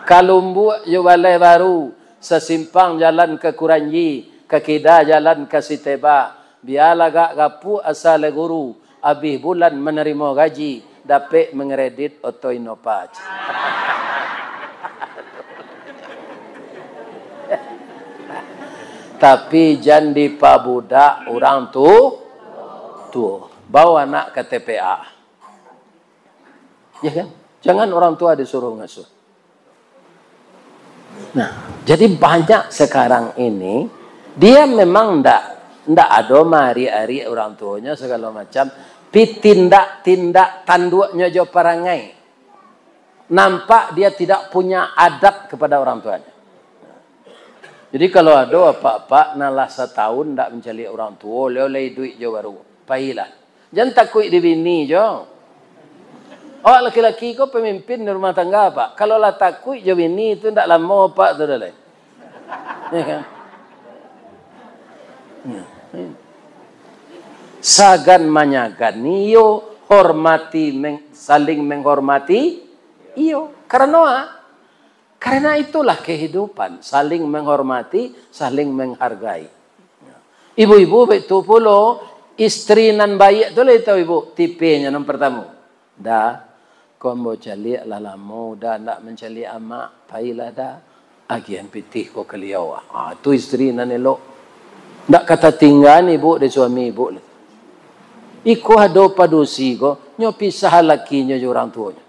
Kalumbuak jo Balai Baru, sasimpang jalan ka Kuranji, ka kida jalan ka Siteba. Bialah gak gapuak asa lai guru, abih bulan manarimo gaji, dapek mangredit oto Innova. Tapi jan dipabudak urang tu, tuo. Bawa anak ka T P A. Ya kan? Jangan orang tua disuruh ngasuh. Nah, jadi banyak sekarang ini, dia memang ndak, ndak ado maariak-ariak orang tuonyo segalo macam, pi tindak-tindak tanduaknyo jo parangai. Nampak dia tidak punya adab kepada orang tuanya. Jadi kalau ado apak-apak nan lah satahun ndak mancaliak orang tuo, oleh-oleh iduik jo baru, pailah. Jan takuik di bini jo. Awak laki-laki ko pamimpin di rumah tangga, Pak. Kalau lah takuik jo bini tu, ndak lamo, Pak, tu dah lai. Ya kan? Ya. Sagan manyagan, iyo, hormati, meng-, saling menghormati, iyo. Karano, ah, karena itulah kehidupan, saling menghormati, saling menghargai. Ibu-ibu baitu pulo, istri nan baiak tu lai tau ibu, tipenyo nan partamo. Da, ko ambo caliak lah lamo, Da, ndak mancaliak amak, pailah, Da, agiahan pitih ko ka liau. Ah, tu istri nan elok. Ndak ka tatinggaan ibu dek suami ibu lai. Iko ado padusi ko, nyo pisah lakinyo jo urang tuonyo.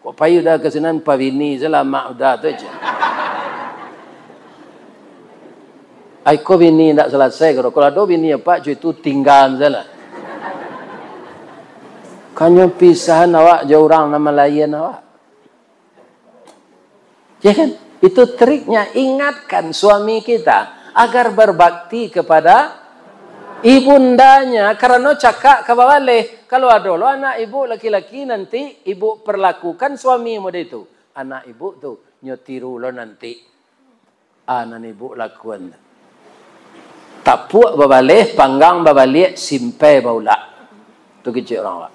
Kok pai Uda ka sinan, pabini se lah amak Uda tu, cek. Ai ko bini ndak salasai, kalau, kalau ado bini apak, cek, itu tinggaan se lah. Kanyo pisahan awak jo urang nan malaian awak. Ya kan? Itu triknya, ingatkan suami kita agar berbakti kepada ibundanya, karano cakak ka babaleh. Kalau ado lo anak ibu laki-laki, nanti ibu perlakukan suami model itu. Anak ibu tu, nyo tiru lo nanti. Ah, nan ibu lakuan tu. Tapuak babaleh, panggang babaliak, simpai baulak. Tu kecek urang awak.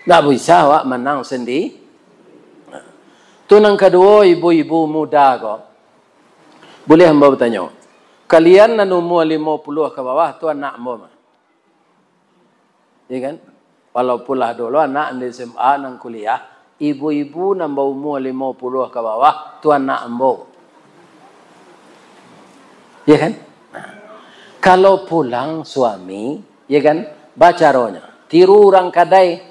Ndak bisa awak manang sandi-. Tu nan kaduo, ibu-ibu muda ko. Buliah ambo batanyo, kalian nan umua limo puluah ka bawah tu anak ambo mah. Iya kan? Walaupun lah dulu anak nan di S M A, nan kuliah, ibu-ibu nan baumua limo puluah ka bawah, tu anak ambo. Iya kan? Nah, kalau pulang suami, iya kan? Bacaronyo, tiru urang kadai.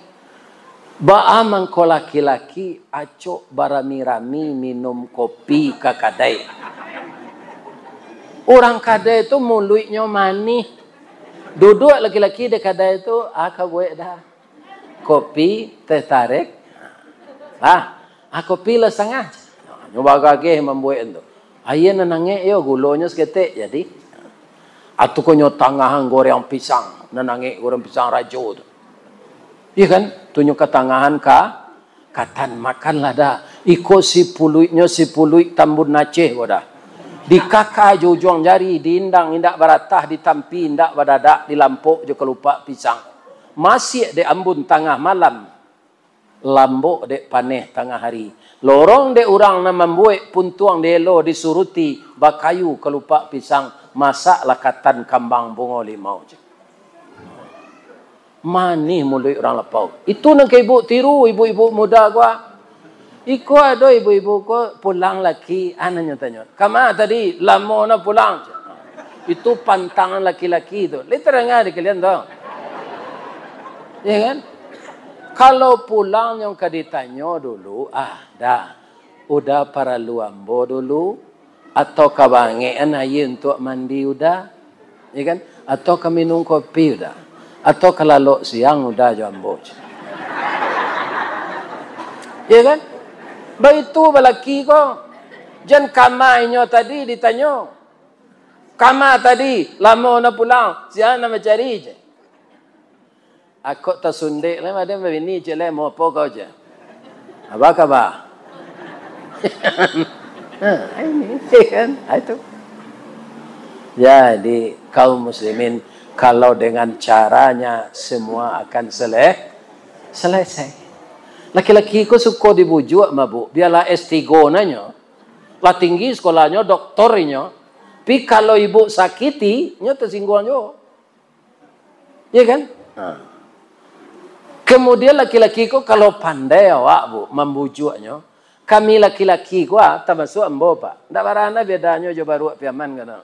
Baa mangko laki-laki acok barami-rami minum kopi ka kadai. Urang kadai tu muluiknyo manih. Duduak laki-laki di kadai tu, ah, ka buek dah. Kopi, teh tarik. Ah, ah, kopi lah sangah. Nyo bagageh mambuek tu. Aia nan angek yo, gulonyo saketek jadi. Atau ko nyo tangahan goreng pisang, nan angek goreng pisang rajo tu. Iya kan? Tu nyo katangahan ka, katan makanlah dah. Iko sipuluiknyo sipuluik tambun Aceh ko dah. Dikaka jo ujuang jari, diindang indak baratah, ditampi indak badadak, dilampok jo kalupak pisang. Masiak dek ambun tangah malam, lambok dek paneh tangah hari. Lorong dek urang nan mambuek, puntuang dielo disuruti, bakayu kalupak pisang, masaklah katan kambang bungo limau. Manih muluik urang lapau. Itu nan ka ibu tiru, ibu-ibu muda ko, ah. Iko ado ibu-ibu ko pulang laki, ah, nanyo tanyo, "Kama tadi, lamo na pulang?" Itu pantangan laki-laki tu. Lai tadanga di kalian tu? Ya kan? Kalau pulang nyo ka ditanyo dulu, ah, dah. Uda paralu ambo dulu, atau ka baangekan aia untuak mandi Uda, ya kan? Atau ka minum kopi Uda, atau ka lalok siang Uda jo ambo. Ya kan? Baitu balaki ko. Jan kama inyo tadi ditanyo. Kama tadi, lamo na pulang, sia nan mancari je. Akok tasundek lai, madan babini ciek lai, "Mau apo kau?" je. "Apa kaba?" Ha, ini, kan? Ha, itu. Jadi, kaum muslimin, kalau dengan caranya, semua akan sele-, selesai. Laki-laki ko suko dibujuak, mabuk. Bialah S tigo nanyo, lah tinggi sekolahnyo, doktor inyo. Tapi kalau ibu sakiti, nyo tersingguang juo. Iya kan? Ha. Kemudian laki-laki ko kalau pandai awak, Bu, mambujuaknyo, kami laki-laki ko, ah, tamasuak ambo, Pak. Ndak barana bedanyo jo baruak Piaman, kata.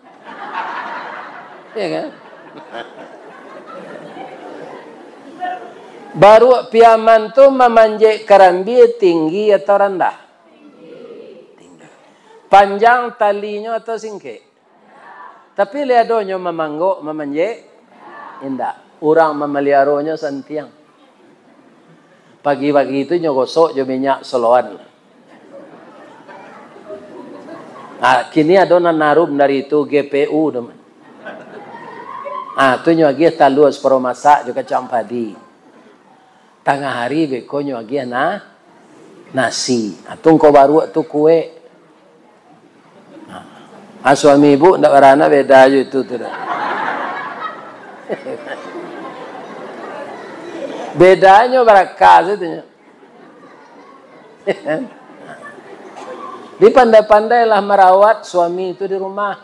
Iya kan? Baruak Piaman tu mamanjek karambia tinggi atau randah? Tinggi. Panjang talinyo atau singkek? Tapi lai adonyo mamanggok, mamanjek? Indak. Urang mamaliaronyo santiang. Pagi-pagi tu nyo gosok jo minyak soloan. Ah, kini ado nan harum dari itu, G P U tu. Ah, tu nyo agiah talua saparo masak jo kacang padi. Tangah hari beko nyo agiah na-, nasi. Ah, tu ngko baruak tu kuek. Ah, suami ibu ndak barana beda jo itu tu dah. Bedanyo baraka sajo tu nyo. Jadi pandai-pandailah marawat suami tu di rumah.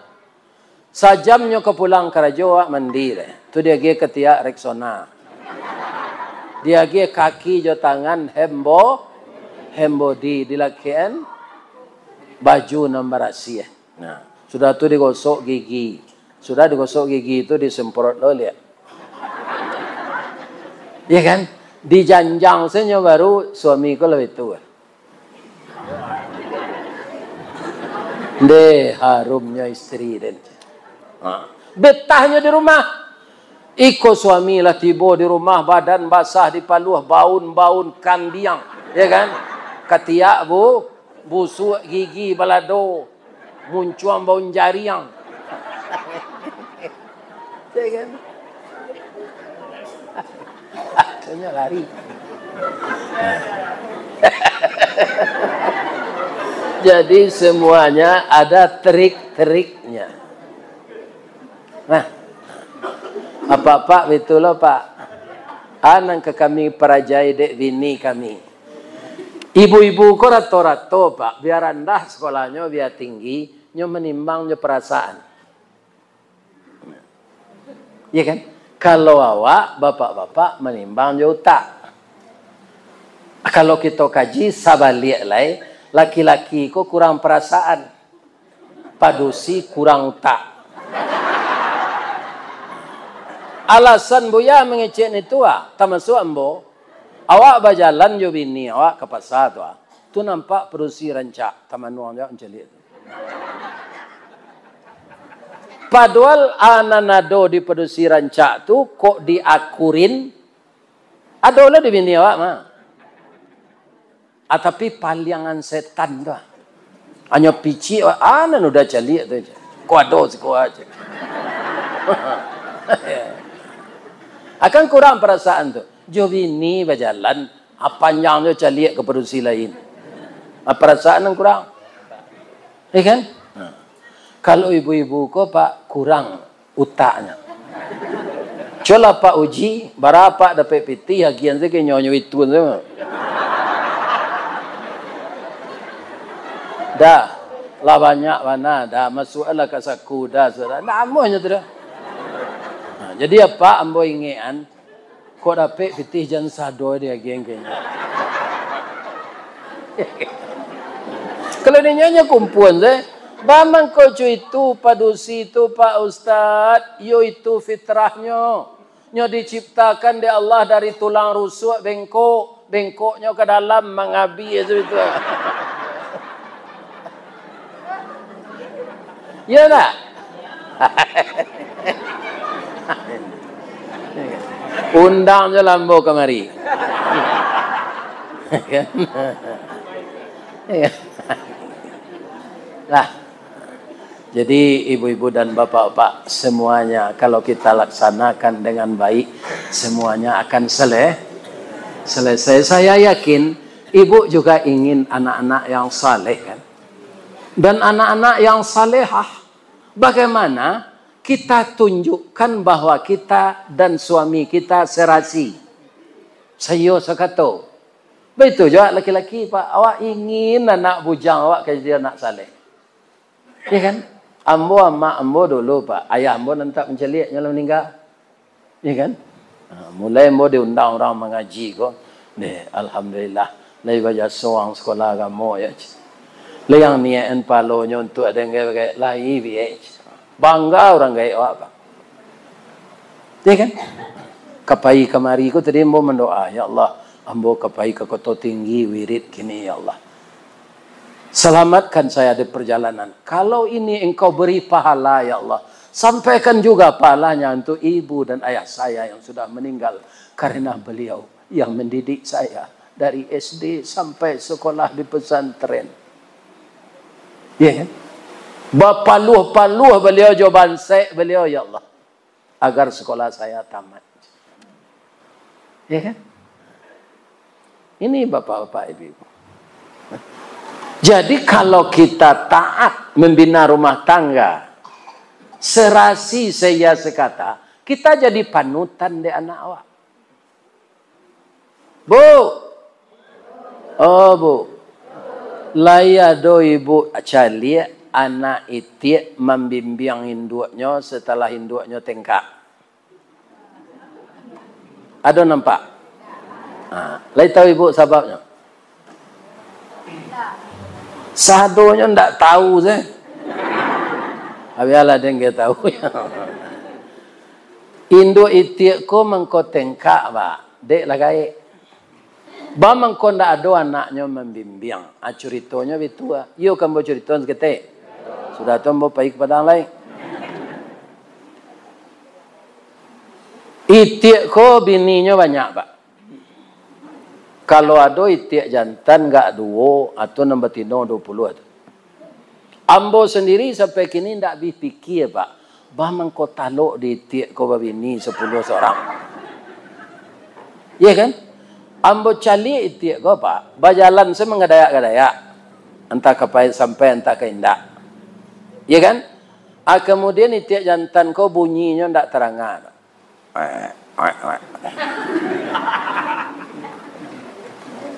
Sajam nyo ka pulang karajo, awak mandi deh. Tu diagiah katiak Rexona. Diagiah kaki jo tangan hembo-, hembodi, dilakekan baju nan barasiah. Nah, sudah tu digosok gigi. Sudah digosok gigi tu disemprot lo liak. Iya kan? Dijanjang sajo baru suami ko lah itu. Ndeh, harumnyo istri den. Ha. Betahnyo di rumah. Iko suami lah tibo di rumah, badan basah dipaluah, baun-baun kandiang. Ya kan? Katiak bu-, busuak, gigi balado, muncuang baun jariang. Ya kan? Akhirnya lari. Jadi semuanya ada trik-triknya. Nah, apak-apak betul lah, Pak. A nan ka kami parajai dek bini kami. Ibu-ibu ko rato-rato, Pak, bia randah sakolahnyo, bia tinggi, nyo manimbang jo parasaan. Iya kan? Kalau awak, bapak-bapak, manimbang jo utak. Kalau kito kaji sabaliak lai, laki-laki ko kurang parasaan, padusi kurang utak. Alasan Buya mangecek nitu, ah, tamasuak ambo, awak bajalan jo bini awak ka pasa tu, ah, tu nampak padusi rancak, tamanuang jo mancaliak tu. Padual a nan ado di padusi rancak tu, kok diakurin, ado lah di bini awak mah. Ah, tapi paliangan setan tu, ah. Hanyo picik, ah, nan udah caliak tu je. Ko ado siko aja. Akan kurang parasaan tu. Jo bini bajalan, ah, panjang jo caliak ka padusi lain. Ah, parasaan nan kurang. Iya kan? Nah. Kalau ibu-ibu ko, Pak, kurang utaknyo. Cubolah Pak uji, bara Pak dapek pitih, agian sajo nyo, nyo itu sajo. Dah, lah banyak bana, dah, masuaklah ka saku, dah, sudah. Ndak amuahnyo tu dah. Nah, jadi apo ambo ingekan, kok dapek pitih jan sado diagian ka inyo. Kalau di inyo nyo kumpuan se, ba mangko co itu padusi tu, Pak Ustaz, iyo itu fitrahnyo. Nyo diciptakan dek Allah dari tulang rusuak bengkok, bengkoknyo ka dalam mangabi itu, itu. Iyo ndak? Undang jo lah ambo kamari. Lah, jadi ibu-ibu dan bapak-bapak semuanya, kalau kita laksanakan dengan baik, semuanya akan sele-, selesai. Saya yakin ibu juga ingin anak-anak yang saleh, kan? Dan anak-anak yang salehah, bagaimana kita tunjukkan bahwa kita dan suami kita serasi? Saiyo sakato. Baitu juo laki-laki, Pak. Awak ingin anak bujang awak ka jadi anak saleh. Ya kan? Ambo, amak ambo dulu, Pak. Ayah ambo nan tak mancaliak, nyo lah maningga. Iya kan? Ha, mulai ambo diundang urang mangaji ko, deh, alhamdulillah, lai bajaso urang sakolah agamo, ya, cik. Lai yang niakan palonyo untuak den gaek-gaek, lai biek, cik. Bangga urang gaek awak, Pak. Iya kan? Ka pai kamari ko tadi ambo mandoa, "Ya Allah, ambo ka pai ka Koto Tinggi wirid kini, ya Allah." Selamatkan saya di perjalanan. Kalau ini Engkau beri pahala, ya Allah, sampaikan juga pahalanya untuk ibu dan ayah saya yang sudah meninggal, karena beliau yang mendidik saya dari S D sampai sekolah di pesantren. Ya kan? Bapaluah-paluah beliau jo bansek beliau, ya Allah, agar sekolah saya tamat. Ya kan? Ini bapak-bapak, ibu-ibu. Jadi kalau kita taat membina rumah tangga, serasi seia sekata, kita jadi panutan dek anak awak. Bu! Oh, Bu. Lai ado ibu caliak anak itiak mambimbiang induaknyo setelah induaknyo tengkak? Ado nampak? Ha, lai tahu ibu sababnyo? Sadonyo ndak tahu se. Bialah den ka tahu. Induak itiak ko mangko tengkak, Pak. Dek lah gaek. Ba mangko ndak ado anaknyo mambimbiang. Ah, curitonyo bitu ah. Iyo ka ambo curitoan saketek. Sudah tu ambo pai ka Padang lai. Itiak ko bininyo banyak, Pak. Kalau ado itiak jantan gak duo, atau nan batino duo puluah tu. Ambo sandiri sampai kini ndak abih pikia, Pak. Ba mangko talok di itiak ko babini sapuluah surang. Iya kan? Ambo caliak itiak ko, Pak. Bajalan se mangadayak-gadayak. Antah ka pai sampai, antah ka indak. Iya kan? Ah, kemudian itiak jantan ko bunyinyo ndak taranga. Eh, Wek, wek.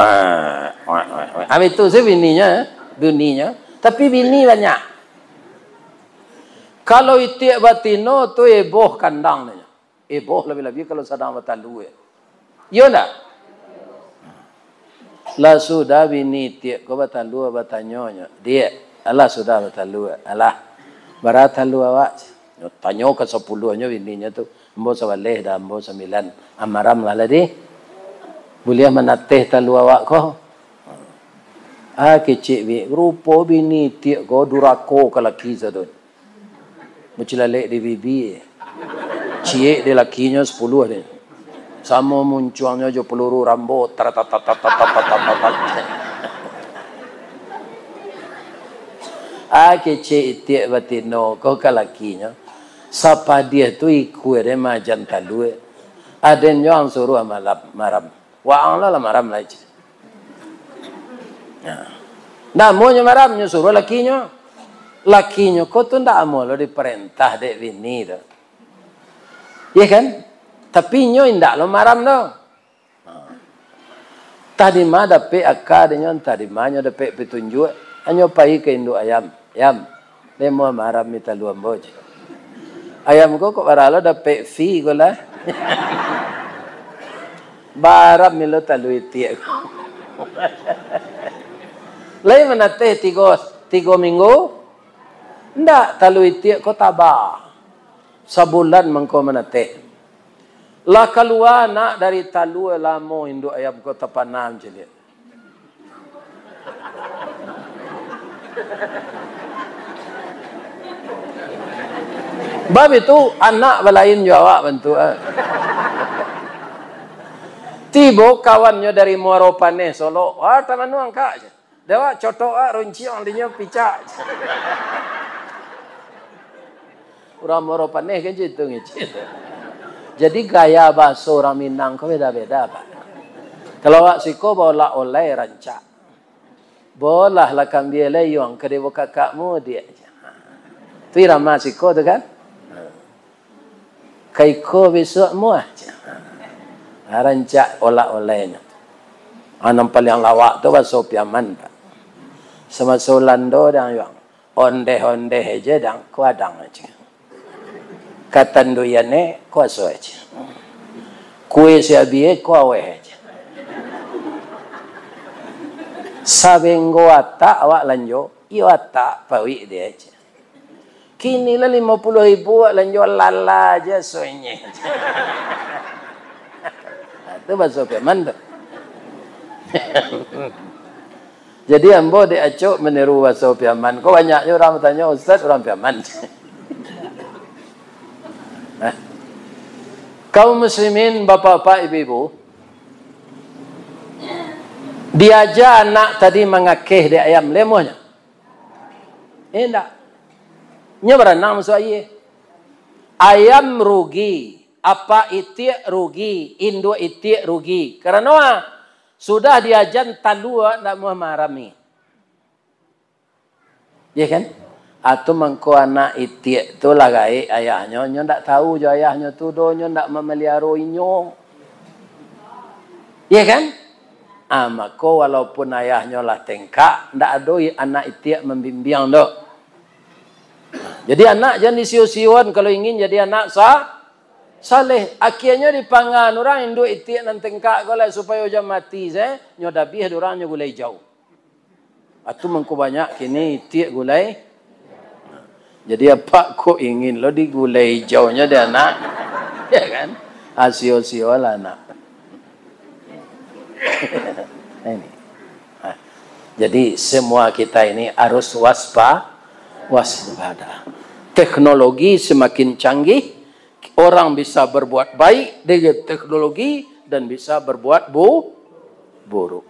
Ah, wek, wek, wek. Habis tu si bininyo, eh, bininyo. Tapi bini banyak. Kalau itiak batino tu eboh kandang nyo. Eboh labi-labi kalau sadang batalua. Iyo ndak? Lah sudah bini itiak ko batalua, batanyo nyo, "Diak, alah sudah batalua, alah. Bara talua awak?" Nyo tanyo ka sapuluahnyo bininyo tu, "Ambo sabaleh dah, ambo sambilan. Amaram lah lah di. Buliah manateh talua awak ko." Ah, kecek bi, rupo bini itiak ko durako ka laki sado. Bacilalek di bibi, ciek di lakinyo sapuluah deh. Samo muncuangnyo jo peluru Rambo, taratatatatatatat. Ah, kecek itiak batino ko ka lakinyo. Sapadiah tu ikua deh majan talua. Aden jo ang suruah malam, maram. Waang lah, lah maram lai, ceh. Nah. Ndak amuahnyo maram, nyo suruah lakinyo. Lakinyo ko tu ndak amuah lo diparentah dek bini tu. Iya kan? Tapi inyo indak lo maram tu. Nah. Tah di ma dapek aka dek nyo, tah di ma nyo dapek pitunjuak, hanyo pai ka induak ayam. "Ayam, lai amuah maram mi talua ambo," ceh. Ayam ko kok bara lo dapek fee ko lah. Bara mi lo talua itiak ko. Lai manateh tigo, tigo minggu? Ndak, talua itiak ko taba. Sabulan mangko manateh. Lah kalua anak dari talua, lamo induak ayam ko tapana mancaliak. Bab itu, anak balain jo awak bantuak. Tibo kawannyo dari Muaro Paneh, Solok. "Wah, tamanuang, Kak." Dek awak cotok, ah, runciang dinyo picak. Urang Muaro Paneh kan cak itu ngecek. Jadi gaya bahaso urang Minang ko beda-beda, Pak. Kalau awak siko baolak-olai rancak. Bolah lah kambia lai yuang ka dek kakakmu, diak. Tu irama siko tu kan? Ka iko bisuak muah. Rancak olak-olainyo. Ah, nan paliang lawak tu baso Piaman, Pak. Samaso Ulando dang yuang. Ondeh-ondeh aja dang, kuadang aja. Katanduian e, kuaso aja. Kue siabi e, kuaweh aja. Sabenggo atak awak lanjo, iyo atak pawik dia aja. Kini lah limo puluah ribu awak lanjo lala aja suenyeh. Nah, tu baso Piaman tu. Jadi ambo dek acok maniru baso Piaman. Ko banyak jo urang batanyo, "Ustaz, urang Piaman?" Nah. Kaum muslimin, bapak-bapak, ibu-ibu, diaja anak tadi mangakeh dek ayam, lai amuahnyo? Indak. Nyo baranang masuak aia. Ayam rugi, apak itiak rugi, induak itiak rugi. Karano, ah, sudah diajan talua ndak amuah maarami. Iya kan? Atau mangko anak itiak tu lah gaek ayahnyo, nyo ndak tahu jo ayahnyo tu doh, nyo ndak mamaliaro inyo. Iya kan? Ah, mako walaupun ayahnyo lah tengkak, ndak ado i-, anak itiak mambimbiang doh. Jadi anak jan disio-sion kalau ingin jadi anak sa-, saleh. Akhianyo dipangan urang induak itiak nan tengkak ko lah supayo jan mati se, nyo dabiah dek urang nyo gulai ijau. Atu mangko banyak kini itiak gulai. Jadi apak kok ingin lo digulai ijaunyo di anak? Ya kan? Asio-sio lah anak. Ini. Nah, jadi semua kita ini harus waspa-, waspada. Teknologi semakin canggih, orang bisa berbuat baik dengan teknologi dan bisa berbuat bu-, buruk.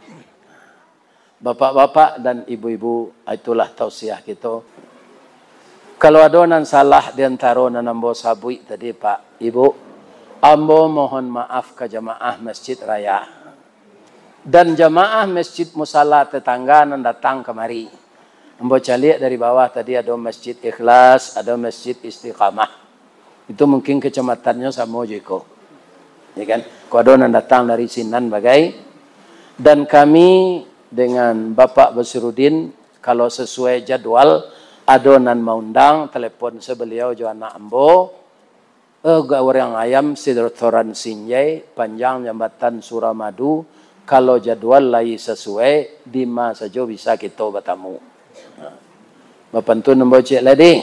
Bapak-bapak dan ibu-ibu, itulah tausiah kito. Kalau ado nan salah di antaro nan ambo sabuik tadi, Pak, Ibu, ambo mohon maaf ka jamaah Masjid Raya. Dan jamaah Masjid Musala tetangga nan datang kamari. Ambo caliak dari bawah tadi ado Masjid Ikhlas, ado Masjid Istiqamah. Itu mungkin kacamatannyo samo jo iko. Ya kan? Ko ado nan datang dari sinan bagai. Dan kami dengan Bapak Basirudin, kalau sesuai jadwal, ado nan maundang, telepon se baliau jo anak ambo, eh, Gawariang Ayam, Sidotoran Sinjai, Panjang Jambatan Suramadu, kalau jadwal lai sasuai, dima sajo bisa kito batamu. Nah, bapantun ambo ciek lai, dih.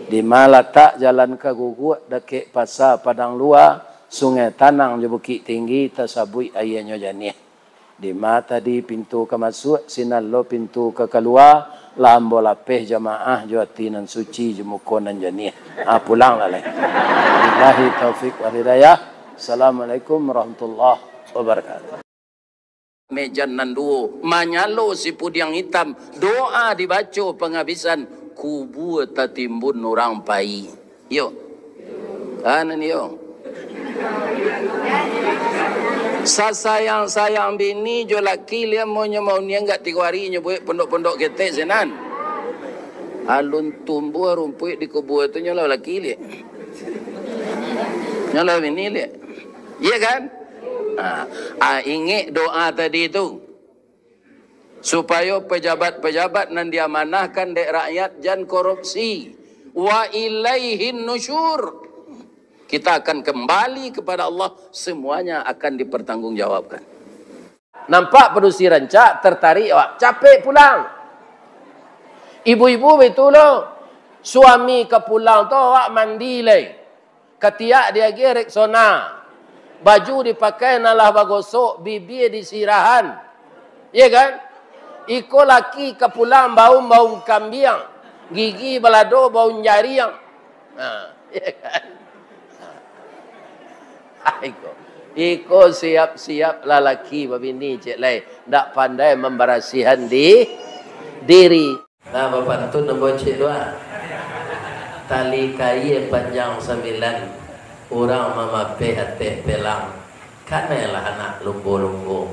Dima latak jalan ka Guguak, dakek Pasa Padang Lua, Sungai Tanang jo Bukik Tinggi, tasabuik aianyo janiah. Dima tadi pintu ka masuak, sinan lo pintu ka kalua, lah ambo lapeh jamaah jo ati nan suci, jo muko nan janiah. Ah, pulanglah lai. Billahi taufik wal hidayah. Assalamualaikum warahmatullahi wabarakatuh. Mejan nan duo, manyalo sipudiang itam, doa dibaco pangabisan, kubua tatimbun urang pai. Iyo. Kan iyo. Sasayang-sayang bini jo laki liak, monyo mauniang gak tigo ari nyo buek pondok-pondok ketek sinan. Alun tumbuah rumpuik di kubua tu, nyo lah laki liak. Nyo lah bini liak. Iya kan? Ah, ah, ingek doa tadi tu. Supayo pejabat-pejabat nan diamanahkan dek rakyat jan korupsi. Wa ilaihin nusyur. Kita akan kembali kepada Allah, semuanya akan dipertanggungjawabkan. Nampak padusi rancak, tertarik awak, capek pulang. Ibu-ibu baitulah, suami ka pulang tu awak mandi lai. Katiak diagiah Rexona, baju dipakai nan lah bagosok, bibia disirahan. Iya kan? Iko laki ka pulang baun-baun kambiang, gigi balado baun jariang. Ha, iya kan? Ha, iko. Iko siap-siap lalaki babini, ciek lai. Ndak pandai mambarasihan di, diri. Nah, bapantun ambo ciek tu, ah. Tali kaia panjang sambilan, urang mamapeh ateh pelang. Kanailah anak lumbo-lumbo.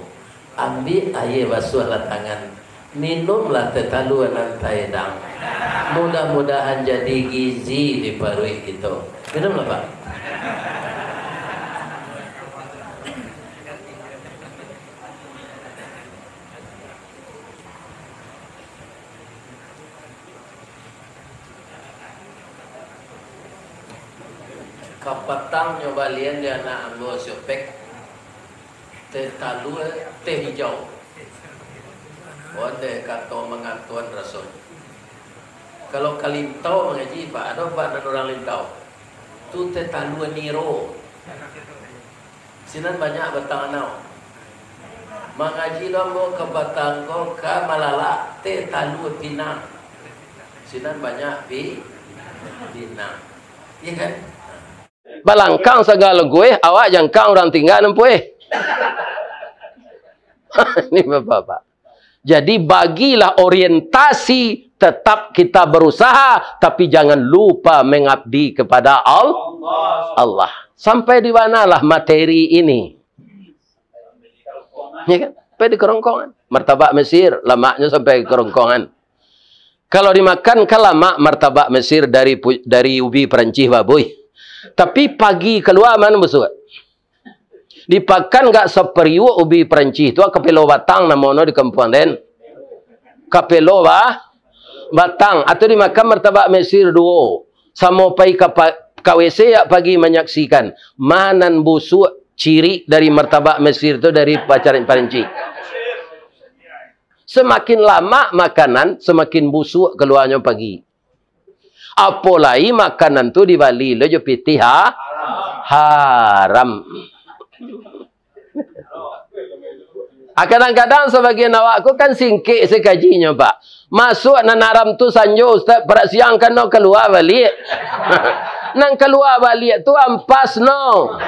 Ambiak aia basuahlah tangan. Minumlah teh talua nan taedang. Mudah-mudahan jadi gizi di paruik kito. Minumlah, Pak. Kapatang nyo balian di anak ambo si Opek, teh talua, teh hijau. Ondeh kato mangatuan rasonyo. Kalau ka Lintau mangaji, Pak, ado, Pak, nan urang Lintau. Tu teh talua niro. Sinan banyak batang anau. Mangaji lo ambo ka batang ko ka malalak teh talua pinang. Sinan banyak pi-, pinang. Iya kan? Balangkang sagalo gueh, awak jangkang urang tingga nampueh. Ini bapak-bapak. Jadi, bagilah orientasi, tetap kita berusaha, tapi jangan lupa mengabdi kepada Al-, Allah. Sampai di manalah materi ini? Ya kan? Sampai di kerongkongan. Martabak Mesir, lamaknyo sampai ke kerongkongan. Kalau dimakan, kan lamak martabak Mesir dari pu-, dari ubi Perancis, babuih. Tapi pagi kalua, mano busuak? Dipakan gak sapariuak ubi Perancis tu, kapelo batang namono di kampuang den. Kapelo ba-, batang, atau dimakan martabak Mesir duo. Samo pai ka pa-, ka W C yak pagi manyaksikan. Manan busuak cirik dari martabak Mesir tu dari pacaran Perancis. Semakin lamak makanan, semakin busuak kaluanyo pagi. Apo lai makanan tu dibali lo jo pitih ha-, haram. Ah, kadang-kadang sabagian awak ko kan singkek sakajinyo, Pak. Masuak nan haram tu sanjo, Ustaz, parak siang kan no kalua baliak. Nan kalua baliak tu ampas no.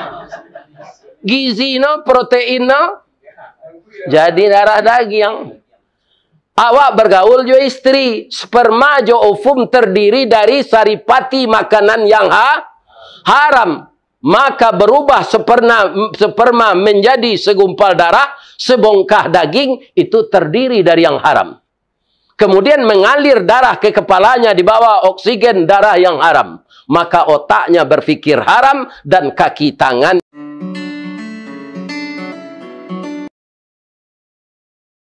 Gizi no, protein no. Jadi darah dagiang. Awak bergaul jo istri, sperma jo ovum terdiri dari saripati makanan yang ha-, haram. Maka berubah sperna-, sperma menjadi segumpal darah, sebongkah daging, itu terdiri dari yang haram. Kemudian mengalir darah ke kepalanya, di bawah oksigen darah yang haram. Maka otaknya berpikir haram dan kaki tangan